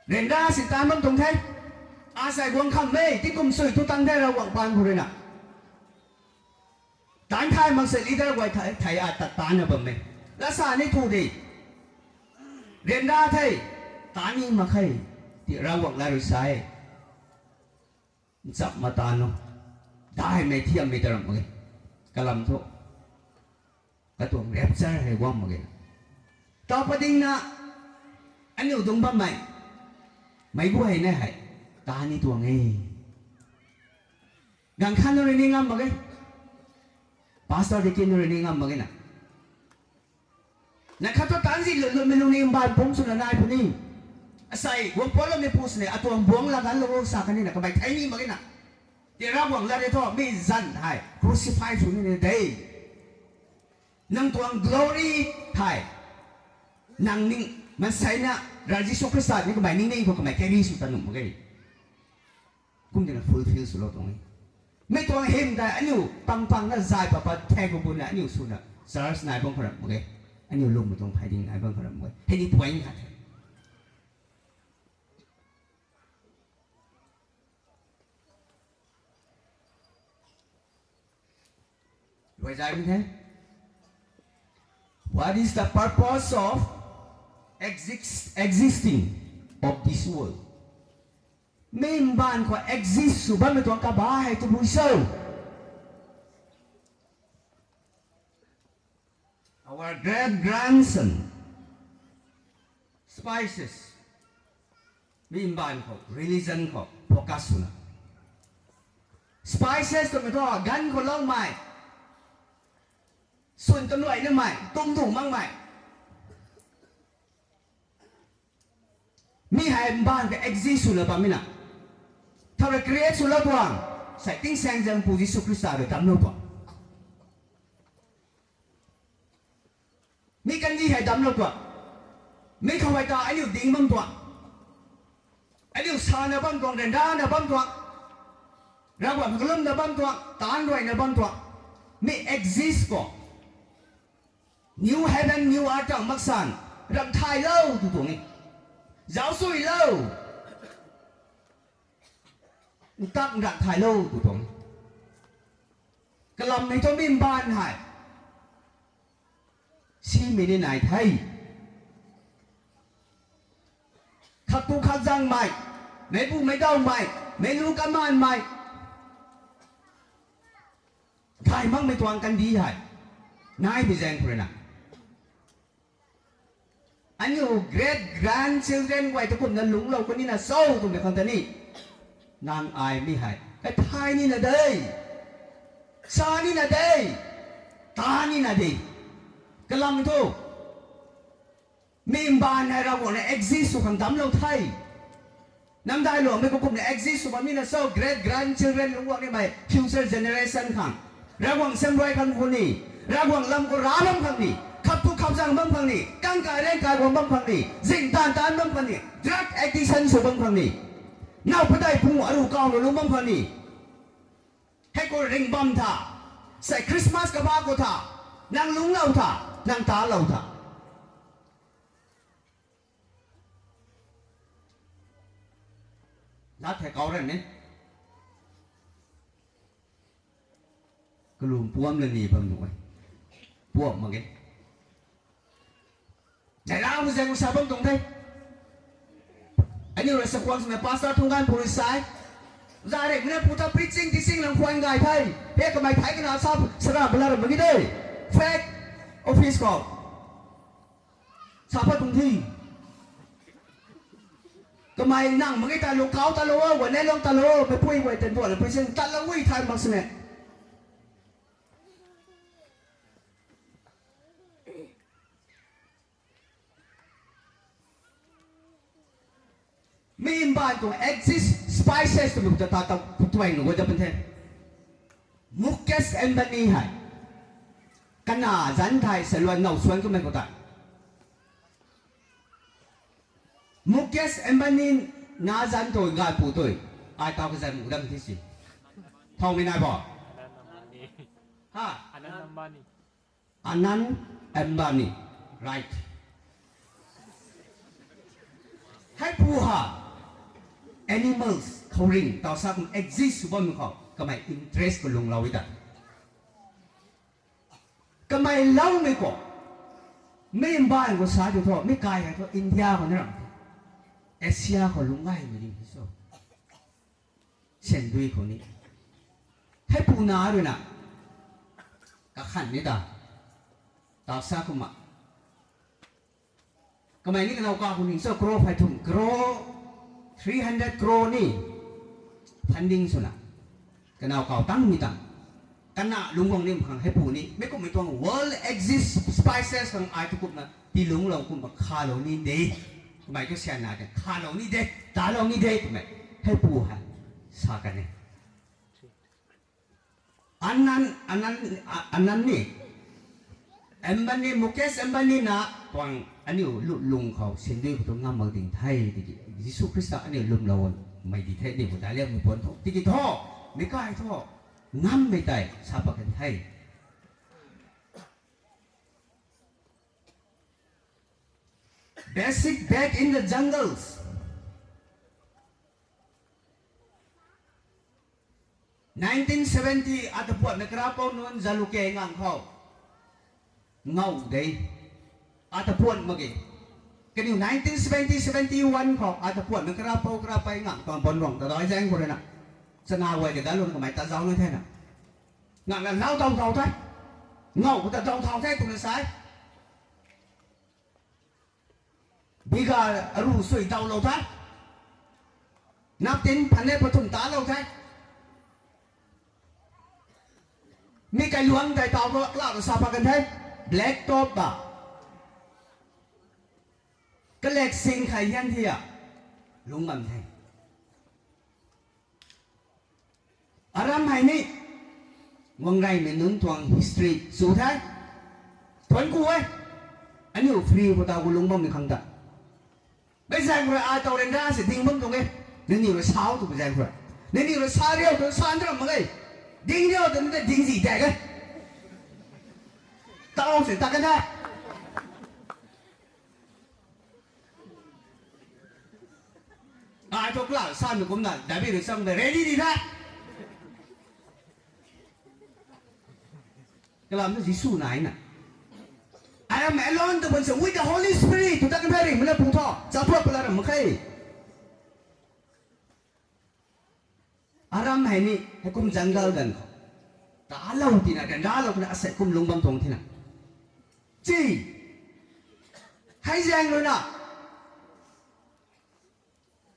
Ryanra si taanv bam tuang the. Asei guang khamhmei tingkum sui tu tang the Ravguangc paan khou ruina. Taanv thay mak se leader guay thei, thei a tat taanna bammei. Lasa ni thu de. Ryanra the. Taanv ni mak khe. Ti Ravguangc la rui sa e. Nchap ma taanv o. Daihmei thiammei ta ramh mak ge. Kalam thu, katuang rapture hei guang mak ge. Taw padingna, aniu dungc bammei, meic guayna hei, taanv ni tuang e. Ganv khat rui ni ngam mak ge. Pastor, deacon rui ni ngam mak ge na. Na khat thu taanc zi lutmei lungning mbaanv pumc swna nai puni. Asei guang puatloumeipu sini atuang buangc la ganlou sa kan nina kamei thei ni mak ge na. Ti Ravguangc lat e thu mi zanc hei crucify sw nina de. Nang tuang glory hei, nang ning, maansei na, Rav Jisu Khrista ni kamei ningning khou kamei carry sw ta nuh mak ge. Kum tina fulfill swlou tuang e. Mi tuang hym tei aniu pang pangna zay pat pat thei khou buna aniu swna church nai bam khou ramh mak ge. Aniu lwmmei tuang phayding nai bam khou ramh mak ge. Hei ni point khat the. Luai zay mi the. What is the purpose of exist, existing of this world? Mi mbaanv khou exist sw bammei tuang kabah hei tabui cho? Our great grandson, spices, mi mbaanv khou religion khou focus swna, spices twmei thu ganv khou loumei, Swn tamluai namei, tum dungc makmei. Mi hei mbaanv ka exist swna bammei na. Thau rui create swlou tuang. Sei tingsaeng zaeng pu Jisu Khrista rui damclou tuang. Mi kandih hei damclou tuang. Mi khou hei ta aniu ding bam tuang. Aniu sana bam tuang, ryanrana bam tuang. Ravguangc kalumna bam tuang, taanc ruina bam tuang. Mi exist khou. New heaven, new earth tang maksan, ramh thaylou tw tuang e. Zauc suilou. Ntak ramh thaylou tw tuang e. Kalam hei thu mi mbaanv hei simei ni nai the. Khat tu khat zangmei, meic bu meic dawmei, meic lu kamanmei, thay makmei tuang kandih hei naimei zaeng khou rui na, aniu great grandchildren guay ta kumna lungclou kanina cho twmei khang ta ni, nang ai mi hei kathay nina de, sa nina de, ta nina de. Kalam thu, mi mbaanv hei Ravguangc na exist sw khang damclou the. Nang dailuangmei khou kumna exist sw bam nina cho, great grandchildren lungc guang nimei future generation khang, Ravguangc siamruai khang khou ni, Ravguangc lam khou ra bam khang ni, khap tu khap zang bam khang ni, kang kai reng kai guang bam khang ni, zing taanv taanc bam khang ni, drug addiction sw bam khang ni, now padeih pung aru kauna lungc bam khang ni, hei khou ring bam tha, sei Christmas kabah khou tha, nang lungclou tha, nang talou tha. Lat hei kau ran e. Kalum puam la ni bam nuh e. Puam mak ge. Neihla zaeng sa bam tuang the. Aniu rui sa khwan swmei pastor thungc ganv pu rui sa e. Za rei mei pu ta preaching, teaching lang khwan gay the. He kamei thei kana sa, sara bala ra mak ge de. Fake office khou sa pat tuang the. Kamei nang mak ge ta lung kau ta lou o, guay neilou ta lou o, meipui guay tan duan preaching ta lou e thay mak sini. Mi mbaanv tuang exist spices twmei ta ta ta tuang nu guay ta pan the. Mukesh Ambani hei kana zanc thei saluan now suan kamei khou ta. Mukesh Ambani na zanc tui, gaypu tui, ai taw kazanc mu dam thi si. Thowmei nai bo? Ha? Anand Ambani, right? Heipu ha, animals khouringh taw sa kum exist sw bammei khou kamei interest khou lungclou e ta. Kamei loumei khou, mi mbaanv khou sa tu thu, mi kai hei thu India khou na ram, Asia khou lungc gaymei ding so. Sandui khou ni, heipu na rui na, kakhan ni ta, taw sa kumna, kamei ni kanow kaw khou ni so crore phay thum, crore, three hundred crore ni funding swna, kanow kaw tangmei tang, kana lungc guang ni khang heipu ni meic kumhmei tuang world exist spices khang ai tu kumna tiilungclou kumna khalou ni de. Kamei tu syan na de, khalou ni de, talou ni de twmei heipu hei sa kan e. Anand, Anand, Anand ni, Ambani, Mukesh Ambani na tuang aniu lulung khou sandui khou tu ngam mak ding the tiki, Jisu Khrista aniu lwmloumei di the, aniu khou daic liangmei puan tho tiki thu, meic kai thu ngammei tei sa pat kan the. Basic bed in the jungles. Nineteen seventy ata puanhmei karapou nunc zaluke ngang khou ngau de. Ata puanh mak ge. Kaniw nineteen seventy, seventy one khou ata puanhmei karapou karapei ngang tuang Bonruang ta dai zaeng khou rui na, chana guay ka dalu kamei ta zauc ni thena, ngang na lau daw thau the, ngau khou ta daw thau the twna sa e. Biga aru sui dawlou the. Naptin phanne pathumh talou the. Mi kailuang tei taw khou klau ta sa pat kan the. Black top ba. Kalek sing khai hian thia. Lungc bam the. Aram hei ni, guang reymei nunc tuang history sw the. Thuanc ku e. Aniu free khou taw khou lungc bammei khang ta. Mei zaeng khou rui ai taw ryanra si ding bam tuang e. Nangniw rui sau tu zaeng khou rui. Nangniw rui sa riu tu sa nram mak e. Ding riu tu na ta ding zi tei e. Taw si ta kan the. Ai thu klau samei kumna David rui sang de ready di the. Kalam tu Jisu nai na. I am alone tu ban se with the Holy Spirit tu ta kan the ri mna pung tho. Cha phuat pala ram mak khe. Aram hei ni, hei kum jungle ganv khou. Talou tina, ganv ralou tina, asei kum lungc bam tuang tina. Chi. Hei zaeng rui na.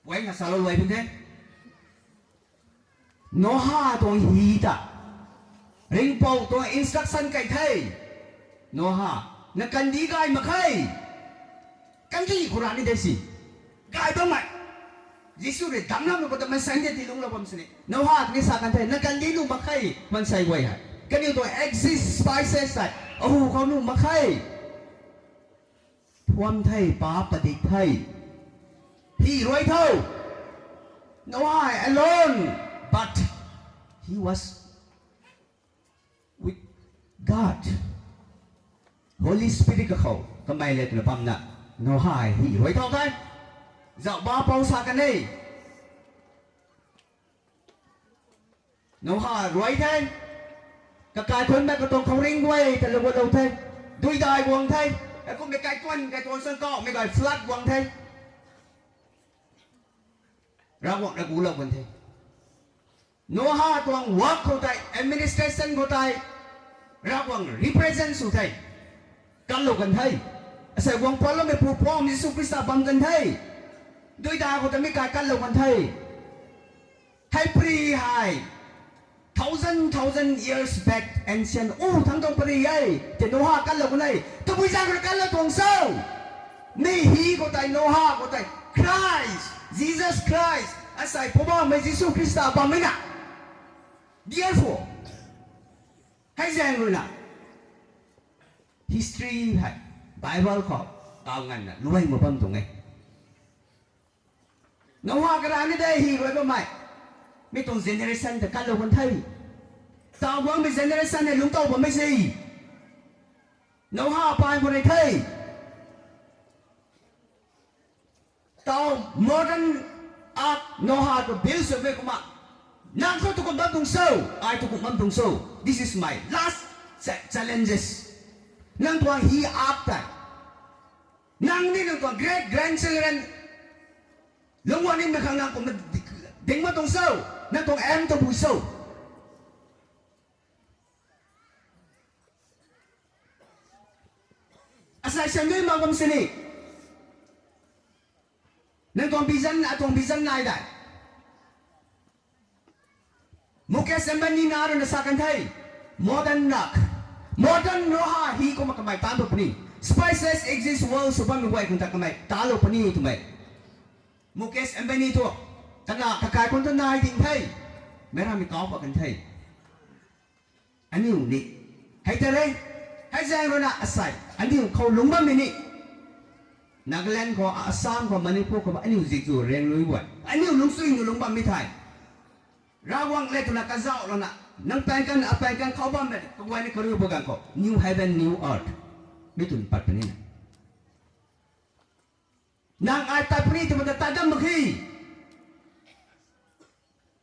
Puai nga salou luai pun the. Noha tuang hi ta. Ringhpouc tuang instruction kai the. Noha, na kandih gay mak khe. Kandih khou rui ni de si. Gay bammei. Jisu rui damclamei khou ta maansei de tiilunglou bam sini. Noha ni sa kan the, na kandih nuh mak khe, maansei guay hei. Kaniw tuang exist spices hei. Ahu khou nuh mak khe. Phuam the, pa padik the. Hi rui tho. Noah alone, but he was with God. Holy Spirit kakhou kamei le twna bamna Noah hi rui thau the. Zauhba pou sa kan e. Noah rui the. Kakai khunmei katuang khouringh guay ta lou gualou the. Duidai guang the. Heikummei kaituan kaituan sang kauhmei guay flood guang the. Ravguangc rui gulou kan the. Noah tuang work khou tei, administration khou tei, Ravguangc represent sw the. Kanlou kan the. Asei guang patloumei pu pam Jisu Khrista bam kan the. Duidai khou ta mi kai kanlou kan the. Hei pri hei. Thousand, thousand years back, ancient. U thangc tuang pary e. Tei Noah kanlou kan e. Tabui zaeng rui kanlou tuang cho? Mi hi khou tei, Noah khou tei, Christ, Jesus Christ, asei Poubauhmei Jisu Khrista bammei na. Therefore, hei zaeng rui na history hei, Bible khou, taw nganvna luai mak bam tuang e. Noah karana de hi rui bammei. Mi tuang generation ta kanlou kan the. Taw guangmei generation hei lungctow bammei se. Noah paan khou rui the. Taw modern ark Noah tu build swmei kumna. Nang khou tu kum bam tuang cho, ai tu kum bam tuang cho. This is my last cha-, challenges. Nang tuang hi ark tei. Nang ni nang tuang great grandchildren lungc guang nimei khang nang kum ding mak tuang cho, nang tuang aim tabui cho. Asei sandui mak bam sini. Nang tuang vision, atuang vision nai dai. Mukesh Ambani na rui na sa kan the. Modern ark. Modern Noah hi kumna kamei taanv puni. Spices exist world sw bammei guay khang ta kamei talou puni twmei. Mukesh Ambani thu. Kana kakai khun tu nai ding the. Meic rammei kauc pat kan the. Aniu ni. Hei ta re. Hei zaeng rui na asei. Aniu khou lungc bammei ni. Nagaland khou, Assam khou, Manipur khou, aniu zik zu reng lui guay. Aniu lungcsuina lungc bammei thei. Ravguangc le twna kazauh lana. Nang paeng kan, apaeng kan khou bammei. Kaguay ni kariu ba ganv khou. New heaven, new earth. Mi twn pat puni na. Nang ai tat puni twmei ta tat dam mak khe.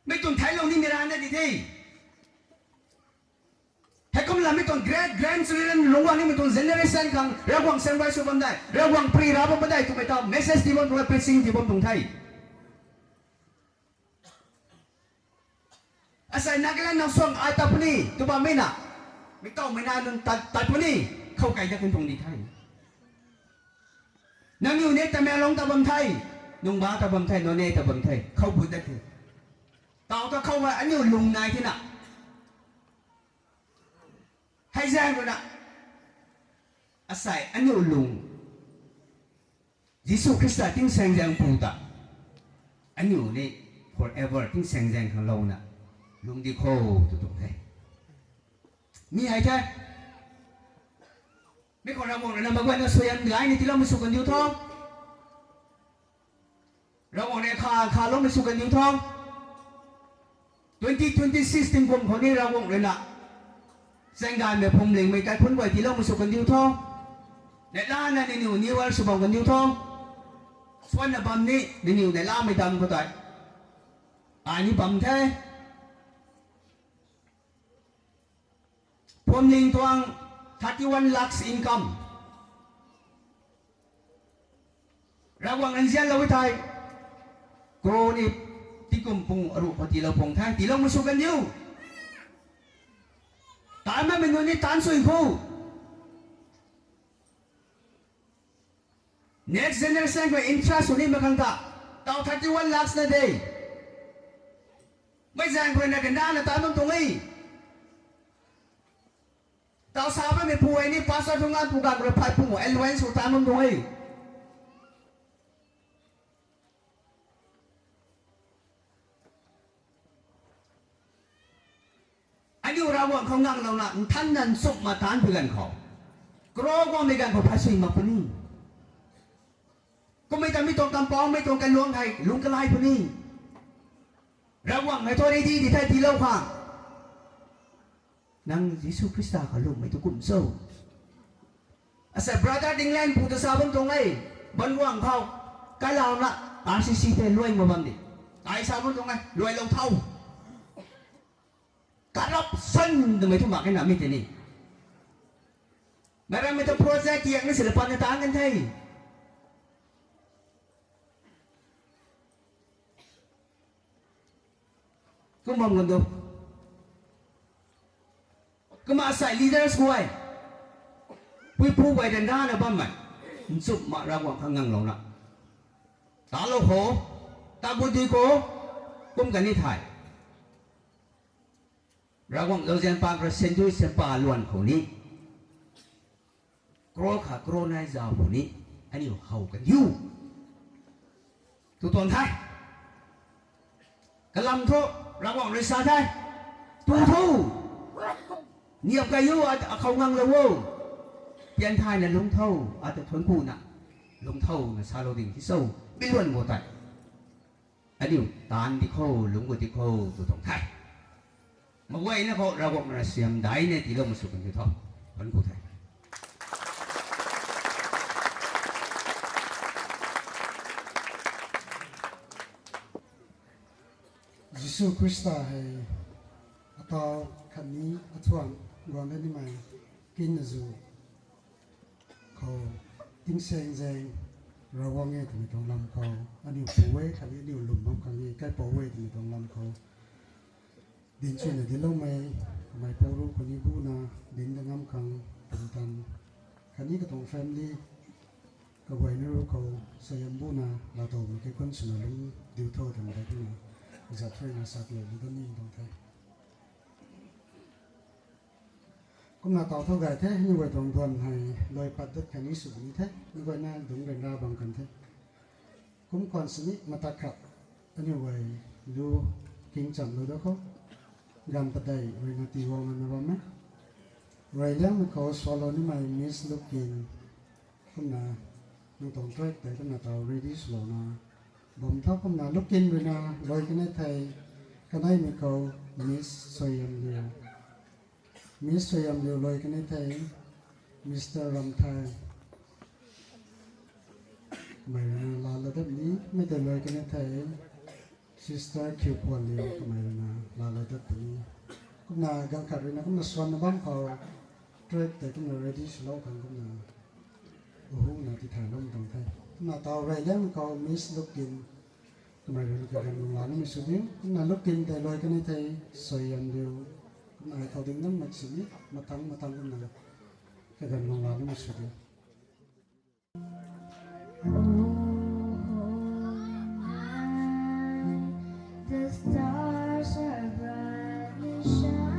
Mi twn theiclou nimei rana di the. Heikumna mi tuang great grandchildren lungc guang nimei tuang generation khang Ravguangc sacrifice sw bam dai, Ravguangc pary ra bam dai twmei ta message tii bam tuang, preaching tii bam tuang the. Asei Nagaland nang suang ai tat puni tw bammei na, mi tawmei na nunc tat, tat puni, khou kai dat kan tuang di the. Nangniw ni Tamenglong ta bam the, Nungba ta bam the, Noney ta bam the, khou but dat the. Taw ta khou hei aniu lung nai thina. Zaeng ruina, asei aniu lung, Jisu Khrista tingsaengzaeng pu ta, aniu ni forever tingsaengzaeng khang louna lung di kho, tw tuang the. Mi hei the. Mi khou Ravguangc ruina mak guayna suaihiam gay ni tiiloumei sw kandiu tho. Ravguangc rui kha khaloumei sw kandiu tho. Twenty twenty six tingkum khou ni Ravguangc ruina chaenggaymei phuamlingmei kaikhunc guay tiiloumei sw kandiu tho. Neihlana nangniw New Year sw bam kandiu tho. Suanna bam ni nangniw neihlamei dam khou tei ai ni bam the. Phuamling tuang thirty one lakhs income. Ravguangc nzianlou e thei, crore ni tingkum pung aruh khou tiilou pung the, tiiloumei sw kandiu. Taanc makmei nunc ni taanc sw kho. Next generation khou interest sw nimei khang ta, taw thirty one lakhs na de. Mei zaeng khou ruina kandana taanc bam tuang e. Taw sa bammei pu hei ni pastor thu nganv pu ganv khou rui phay pung allowance khou taanc bam tuang e. Aniu Ravguangc khou nganglouna nthanna nchumhna taanc pu ganv khou, crore guangmei ganv khou phay sui mak puni. Kummei ta mi tuang kampaumei tuang kailuang hei lungc kalai puni. Ravguangc hei thu ready di the tiilou khang. Nang Jisu Khrista khou lwmmei tu kum cho? Asei brother Dinglen pu ta sa bam tuang e. Banguang khou kailouna R C C tei luai mak bam di. Ai sa bam tuang e, luailou tho. Corruption twmei thu mak khe na mi tei ni. Meic rammei ta project tiak na sila pan na taanc kan the. Kum bam kan tu. Kumna asei leaders guay, puipu guay ryanrana bammei, nchumhna Ravguangc khang nganglouna talou khou, tabui di khou, kum kan ni thei, Ravguangc zauzian pa khou rui sandui sampa luan khou ni, crore khat crore nai zau khou ni, aniu how kandiu tw tuang the. Kalam thu Ravguangc rui sa the, tu tho, niam kai o, akhou nganglou o, pian thayna lungc tho, ata thuanc kuna lungc tho na salou ding ti cho, mi luan bo tei aniu taanc di kho, lungc gu di kho tw tuang the. Mak guayna khou Ravguangc rui siam daihna tiiloumei sw kandiu tho. Thuanc ku the. Jisu Khrista hei ataw khatni athuan guang da nimei kinna zu khou tingsaengzaeng Ravguangc e twmei tuang lam khou, aniu pu e khatni aniu lwm bam khang e kaipouc e twmei tuang lam khou dinc chuna dincloumei, kamei pou ru khou ni buna dinc da ngam khang pumtan khatni katuang family kaguayna ru khou suaihiam buna laatowmei kaikhunc swna lungc diu tho twmei tei kumna zat thuina sa kalou ni dan ni tuang the. Kumna taw tho gay the, aniu guay tuang duan hei luai pat dat khatni sw ni the, aniu guayna dungc ryanra bam kan the. Kum khwan sini matak khat aniu guay lu king chamlou da khou, ganv padeih ruina tiiguangna bam e. Ruiliangmei khou swalou nimei Miss Lukin, kumna nang tuang track tei kumna taw ready swlouna bam tho. Kumna Lukin ruina luai kanei thei, kaneimei khou Miss Suaihiamliu, Miss Suaihiamliu luai kanei thei, Mister Ramthai, kamei ruina laalou dat ni, mei tei luai kanei thei, Sister Khiupuanliu kamei ruina laalou dat puni. Kumna ganv khat ruina kumna swanna bam khou track tei kumna ready swlou khang kumna uhuna tithaylou tuang the. Kumna taw Ruiliangmei khou Miss Lukin, kamei ruina kaganv lungla nimei sw diu. Kumna Lukin tei luai kanei thei, Suaihiamliu, kumna ai thau ding nam mak sini mathang mathang kumna kaganv lungla nimei sw diu. The stars are brightly shining.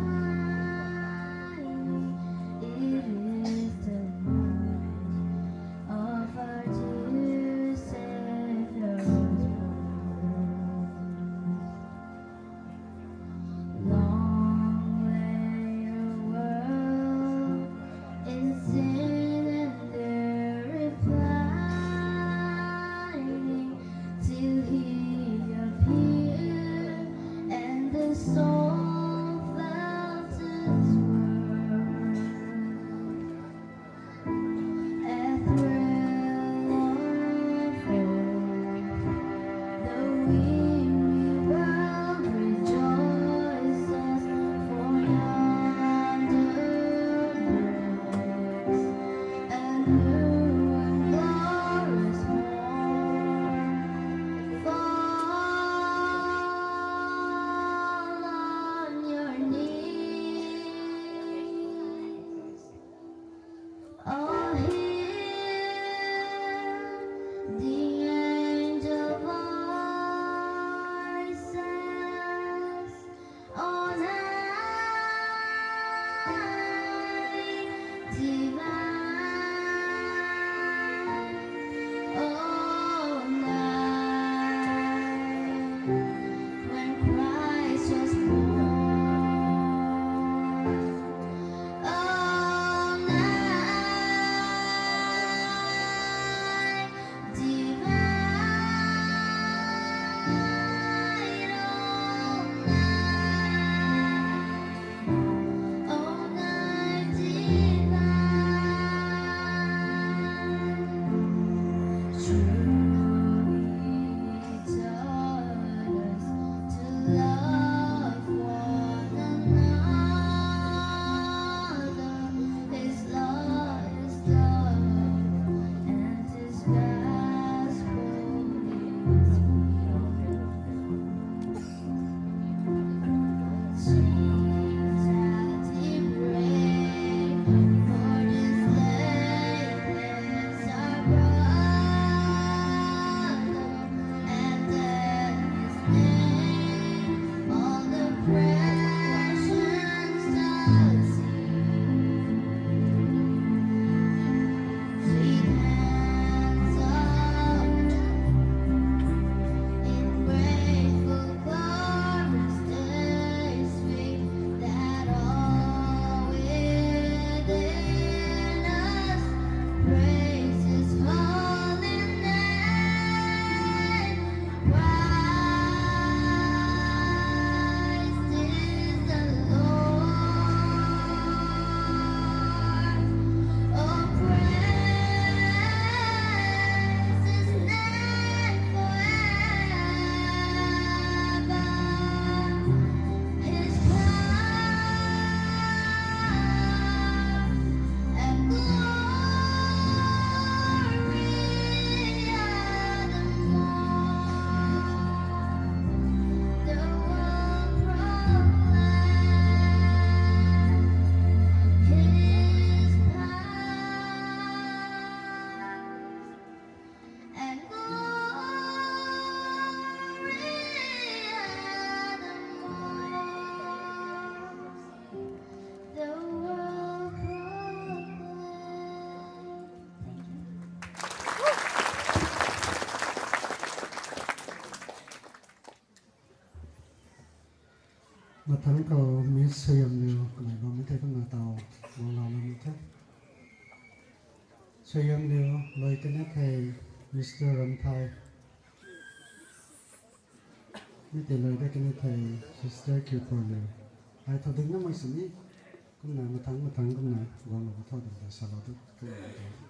Tang khou Miss Suaihiamliu kamei bammei the kumna taw guanglou lou ni the. Suaihiamliu lui kani thei Mister Ramthai. Mi tei lui da kani thei Sister Kiupuanliu. Ai thau ding namei sini kumna mathang mathang kumna guanglou ka thau ding ta salou tu kumna.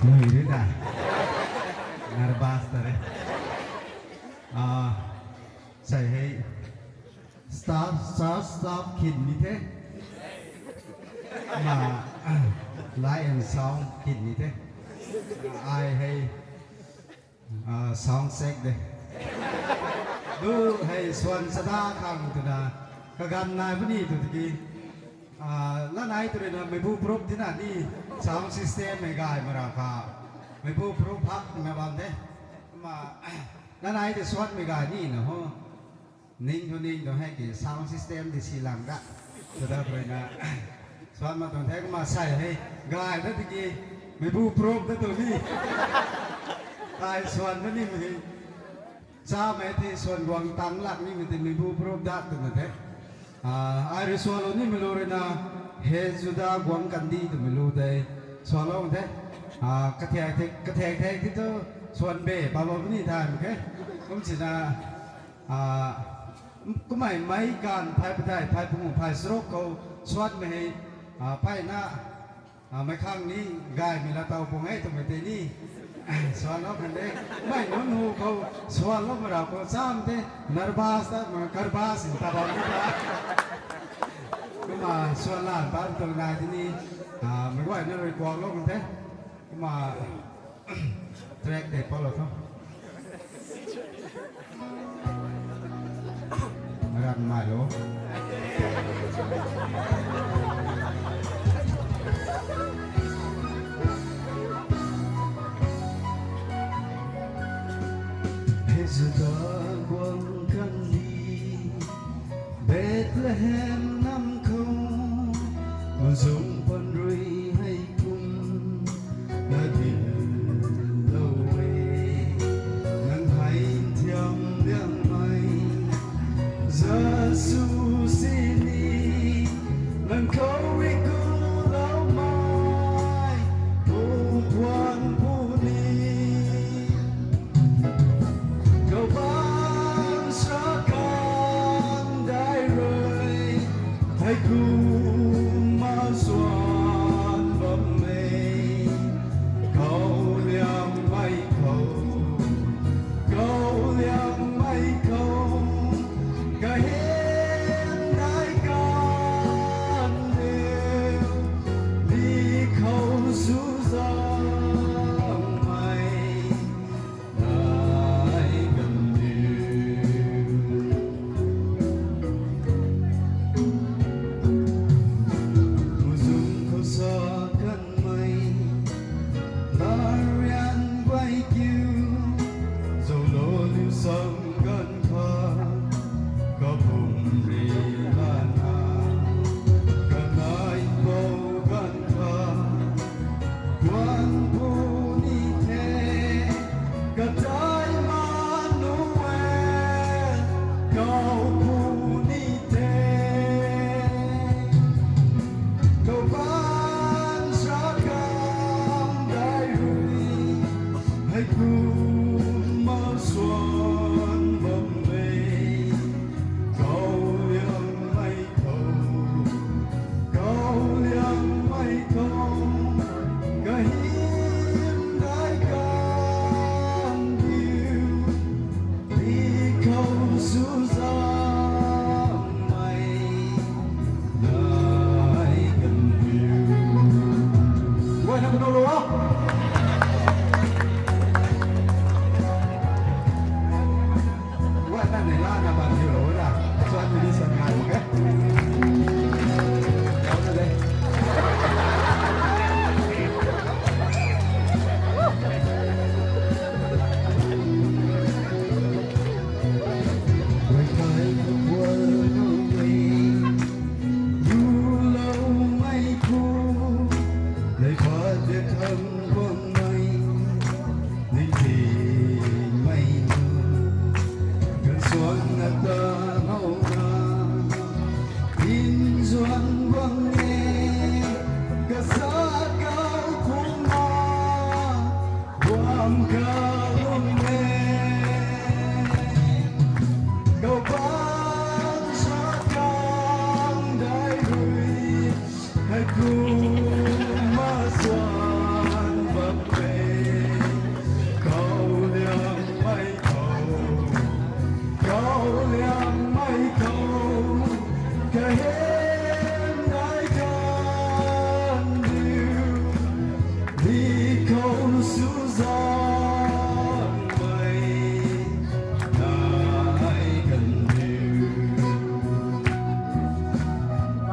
Nui ri da. Nervous ta re. Ah, sai hei staff, staff, staff khin ni the. Ma, light and sound khin ni the. Ai hei, ah, sound check de. Du hei swan sada khang twna kaganv nai puni tu tiki. Ah, lanai tu rui na meibu prop tina ni sound system mei gay mara kha. Meibu prop hak na bam de. Ma, lanai tu swan mei gay ni na ho. Ning tu ning tu hei ki sound system di si lang da. Sada rui na swan ma tuang the kumna sai hei gay da tiki meibu prop da tu ni. Ai swan da ni mei. Chamei the swan guang tang lak nimei tei meibu prop dat twna the. Ah, ai rui swalou nimei lu rui na, he Juda guang kandi twmei lu tei swalou the. Ah, kathek the, kathek the ti tu swan be palou ni thay mak khe. Kum sina, ah, kumei mei ganv phay padeih, phay pangu, phay charuk khou swanmei hei, ah, phay na, ah, mei khang ni gaymei la taw pung e twmei tei ni. Swanlou khan de. Mei nunc hu khou swanlou mara khou cham the. Nervous ta, ma, nervous ta bam ni ta. Kum Kumna suan lan pat tuang nai tini, ah, meic guayna rui kuaklou kan the. Kumna track tei palou tho. Ran mai lo. Hei zauc ta guang kan di, Bethlehem nam khou, mazung pan rui hei kum, na dinclou e, nang hei nthiam liangmei, Jisu sini, nang khou rui kuloumei, Pu Puan puni. Kabaanc sa kandai rui, hei kumna suan bam e, kau liangmei khou, kau liangmei khou, kahymdai kan diu, mi khou suzangmei nai kan diu. Muzung khou sa kanmei, Marian guay kiu, zauclou liu sam ganv kha, kapumc ri lana, kanei pou ganv kha, Puan puni the, katai Emmanuel, kau puni the. Kabaanc sa kandai rui, hei kumna suan bam e, kau liangmei khou, kau liangmei khou, kahymdai kan diu, mi khou suzangmei nai kan diu. Guayna kanu lou o. Guayna nei lana ban diu lou na. Chuan mi ni san ngai mak e. Lou na de. Guay kai gual nui, luloumei khou, lei pat de khang guangmei, ningtingmei nu, kan suan na ta how na, in zuan guang e, kasa kau kumna, guang kalum e. Kabaanc sa kandai rui, hei kumna suan bam e, kau liangmei khou, kau liangmei khou, kahymdai kan diu, mi khou suzangmei nai kan diu.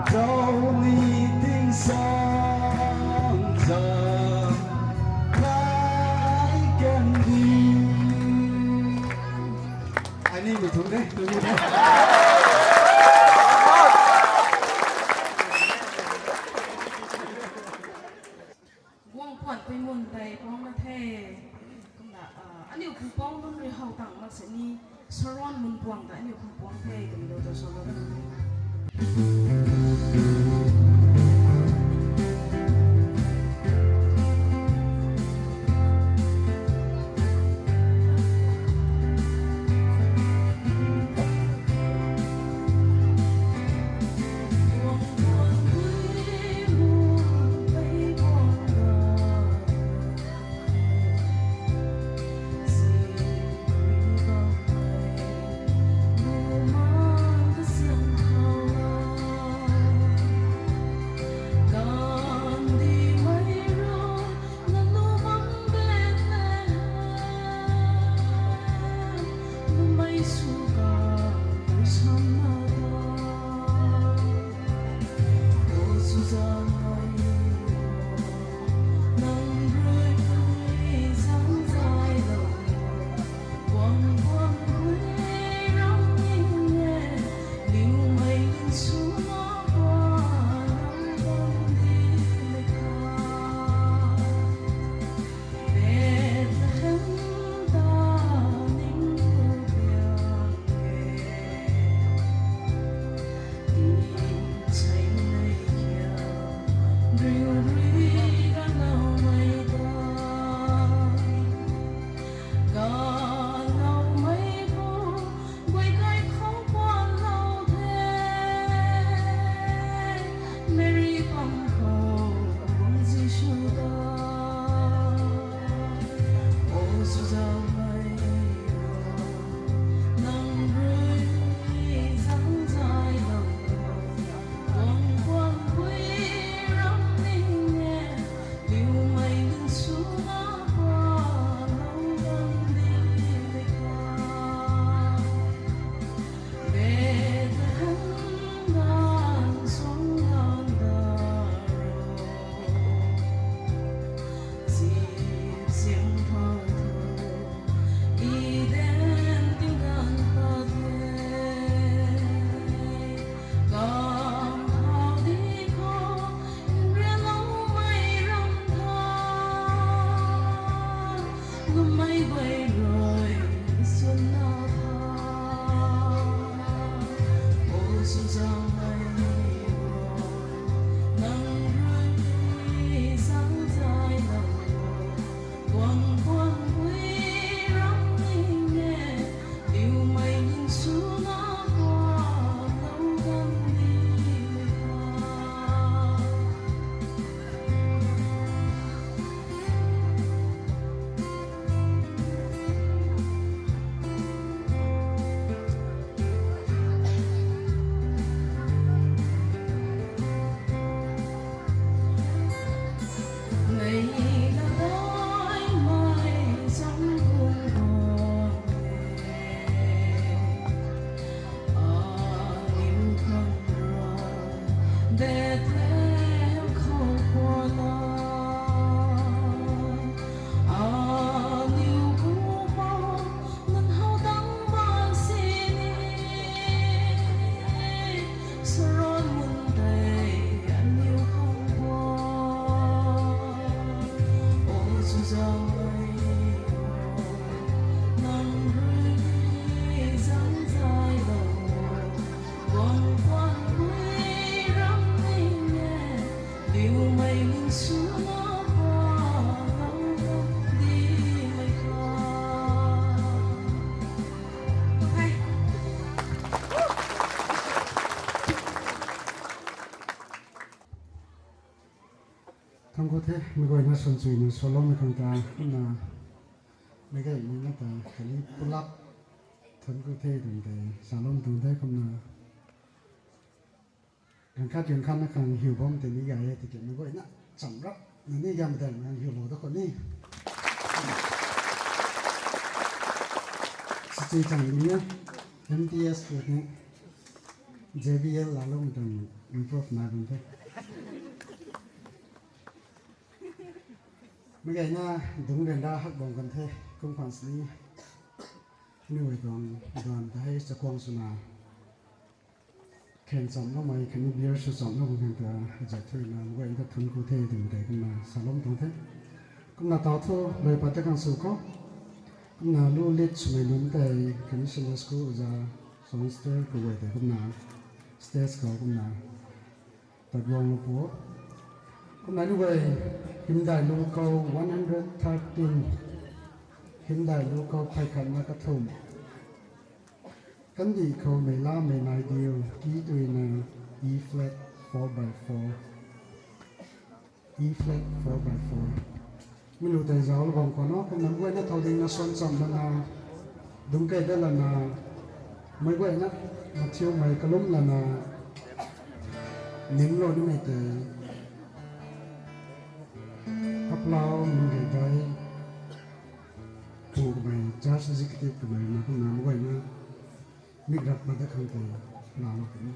Zauc ni tingsaengzaeng nai kan diu. Ai ni mei thu de, tu ni de. Guang puan pui mun tei puang na the. Kumna, ah, aniu khang puang nunc rui how tang mak sini, Saron mun puang ta aniu khang puang the, twmei lou ta salou kan the. Riu rui ganloumei ta, ganloumei khou, guay kai khou kuanlou the, Mary pam khou, Jisu ta. O Chuzaumei, nang rui zangzaylou, guang guang pui ram ning e, liumei ning suna pa lou gan di mei ka. Bethlehem ganv suang ganv da ro, zip ziang phou tho, Eden ting ganv pat the. Kam thau di khou, nrianloumei ram tha, lwmmei guay rui suna tha. O Chuzaumei, nang rui zangzaylou, guang guang pui ram ning e, liumei ning suna pa lou gan di mei ka. Neihla daihmei zang bung bam e, aniu khang rui Bethlehem khou kuan la, aniu Poubauh nang how dang bam sini, Saron mun tei aniu khang kuan. O Chuzaumei, nang rui zangzaylou, guang guang pui ram ning e, liumei ning suna pa lou gan di mei ka. Thank you the, meic guayna suan chuina saloumei khang ta, kumna meic guayna ta khatni pulak thank you the twna tei salou tuang the. Kumna ganv khat ganv khat na khang hiu bam tei ni gay e, tiki meic guayna chamv rap na ni gam tei na hiulou da khou ni. Sichui chang ding na, M T S khou ni, J B L laloumei tuang improve na ding the. Meic guayna dungc ryanra hak bam kan the, kum khwan sini, aniu guay tuang duan ta hei chakhwang swna, khaeng chamloumei khatni beer sw chamlou bam khang ta, azat thuina meic guayna ta thuanc ku the twmei tei kumna salou tuang the. Kumna taw thu, lay pat ta khang sw khou, kumna lu lit swmei nunc tei khatni Sunday school oja, songster kaguay tei kumna stage khou kumna tat guanglou pu. Kumna aniu guay hymdaih lu khou one hundred thirteen, hymdaih lu khou phay khatna kathumh, kandih khou neihlamei nai diu, key tuina E flat four by four, E flat four by four. Mi lu tei zauclou bam khwan o, kumna meic guayna thow dingna suan chamv lana, dungc key dat lana, meic guayna mathiumei kalum lana, nimclou nimei tei, Kaplau Nunggei Dai, pu kamei Church Executive kamei na kumna meic guayna mik rap pat dat khang tei laalou puni.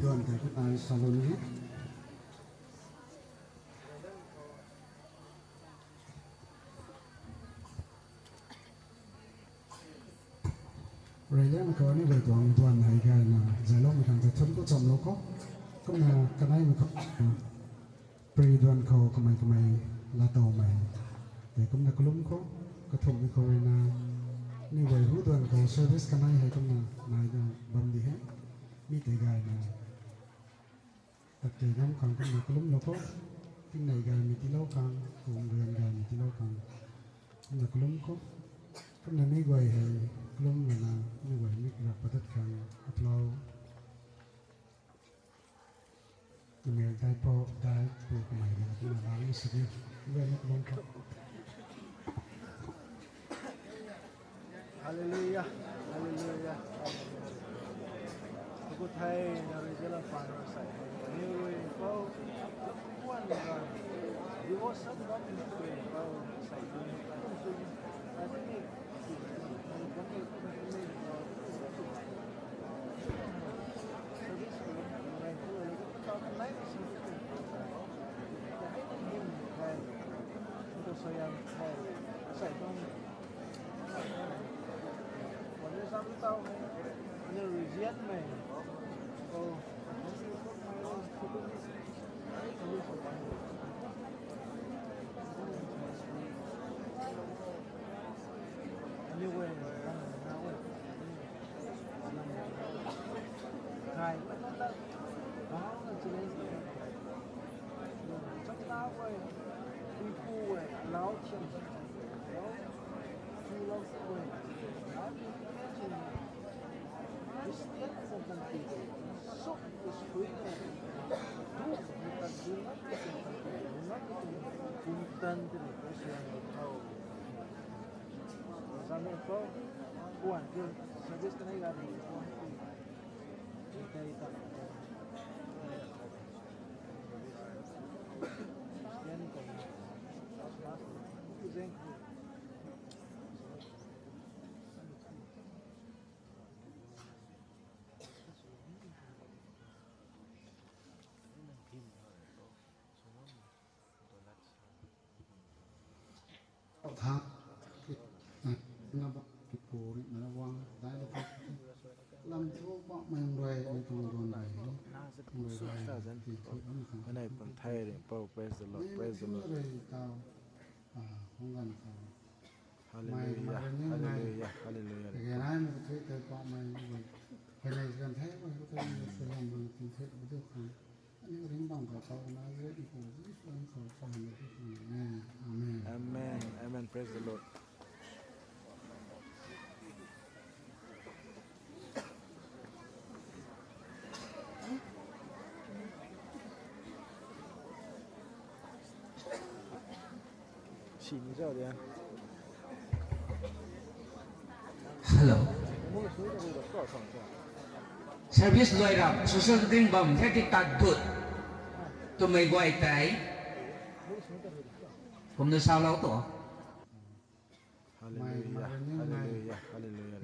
Duan tei khou nai salou ni. Reyliangmei khou aniu guay tuang duan hei gayna zayloumei khang tei thun khou chamlou khou. Kumna kaneimei khou, pri duan khou kamei kamei laatowmei tei kumna kalum khou, kathumhmei khou ruina aniu guay hu duan khou service kanei hei kumna nai da bam di he. Mi tei gayna tat key ngam khang kumna kalumlou khou, tingnei gaymei tiilou khang, kung rian gaymei tiilou khang, kumna kalum khou, kumna mi guay hei kalum lana mi guay mi rak padat khang aplou. Email dai pou, dai pu kamei rui kumna lang sini. Guay na kalum khou. Hallelujah, hallelujah. Tuku thei na rui zela pan rui sai. Niu rui pou, wan ga. Devotion bam rui pou sai. Kum sui. Ati ni. Service ko, Tha, na ba ki puri na wang dai lo. Lam thu pa mai rui, mai tuang duan rui. Rui rui, ti thu am khang. Anei pun thei ri, pou, praise the Lord, praise the Lord. Rui tau, ah, hung gan khou. Hallelujah, hallelujah, hallelujah. Again, I'm going to take that part, my, my, when I can take my, Amen. Amen. Praise the Lord. Hello. Service luai rap, social gathering bam the ti tat gut. Twmei guay tei. Kumna salou tu. Hallelujah, hallelujah, hallelujah.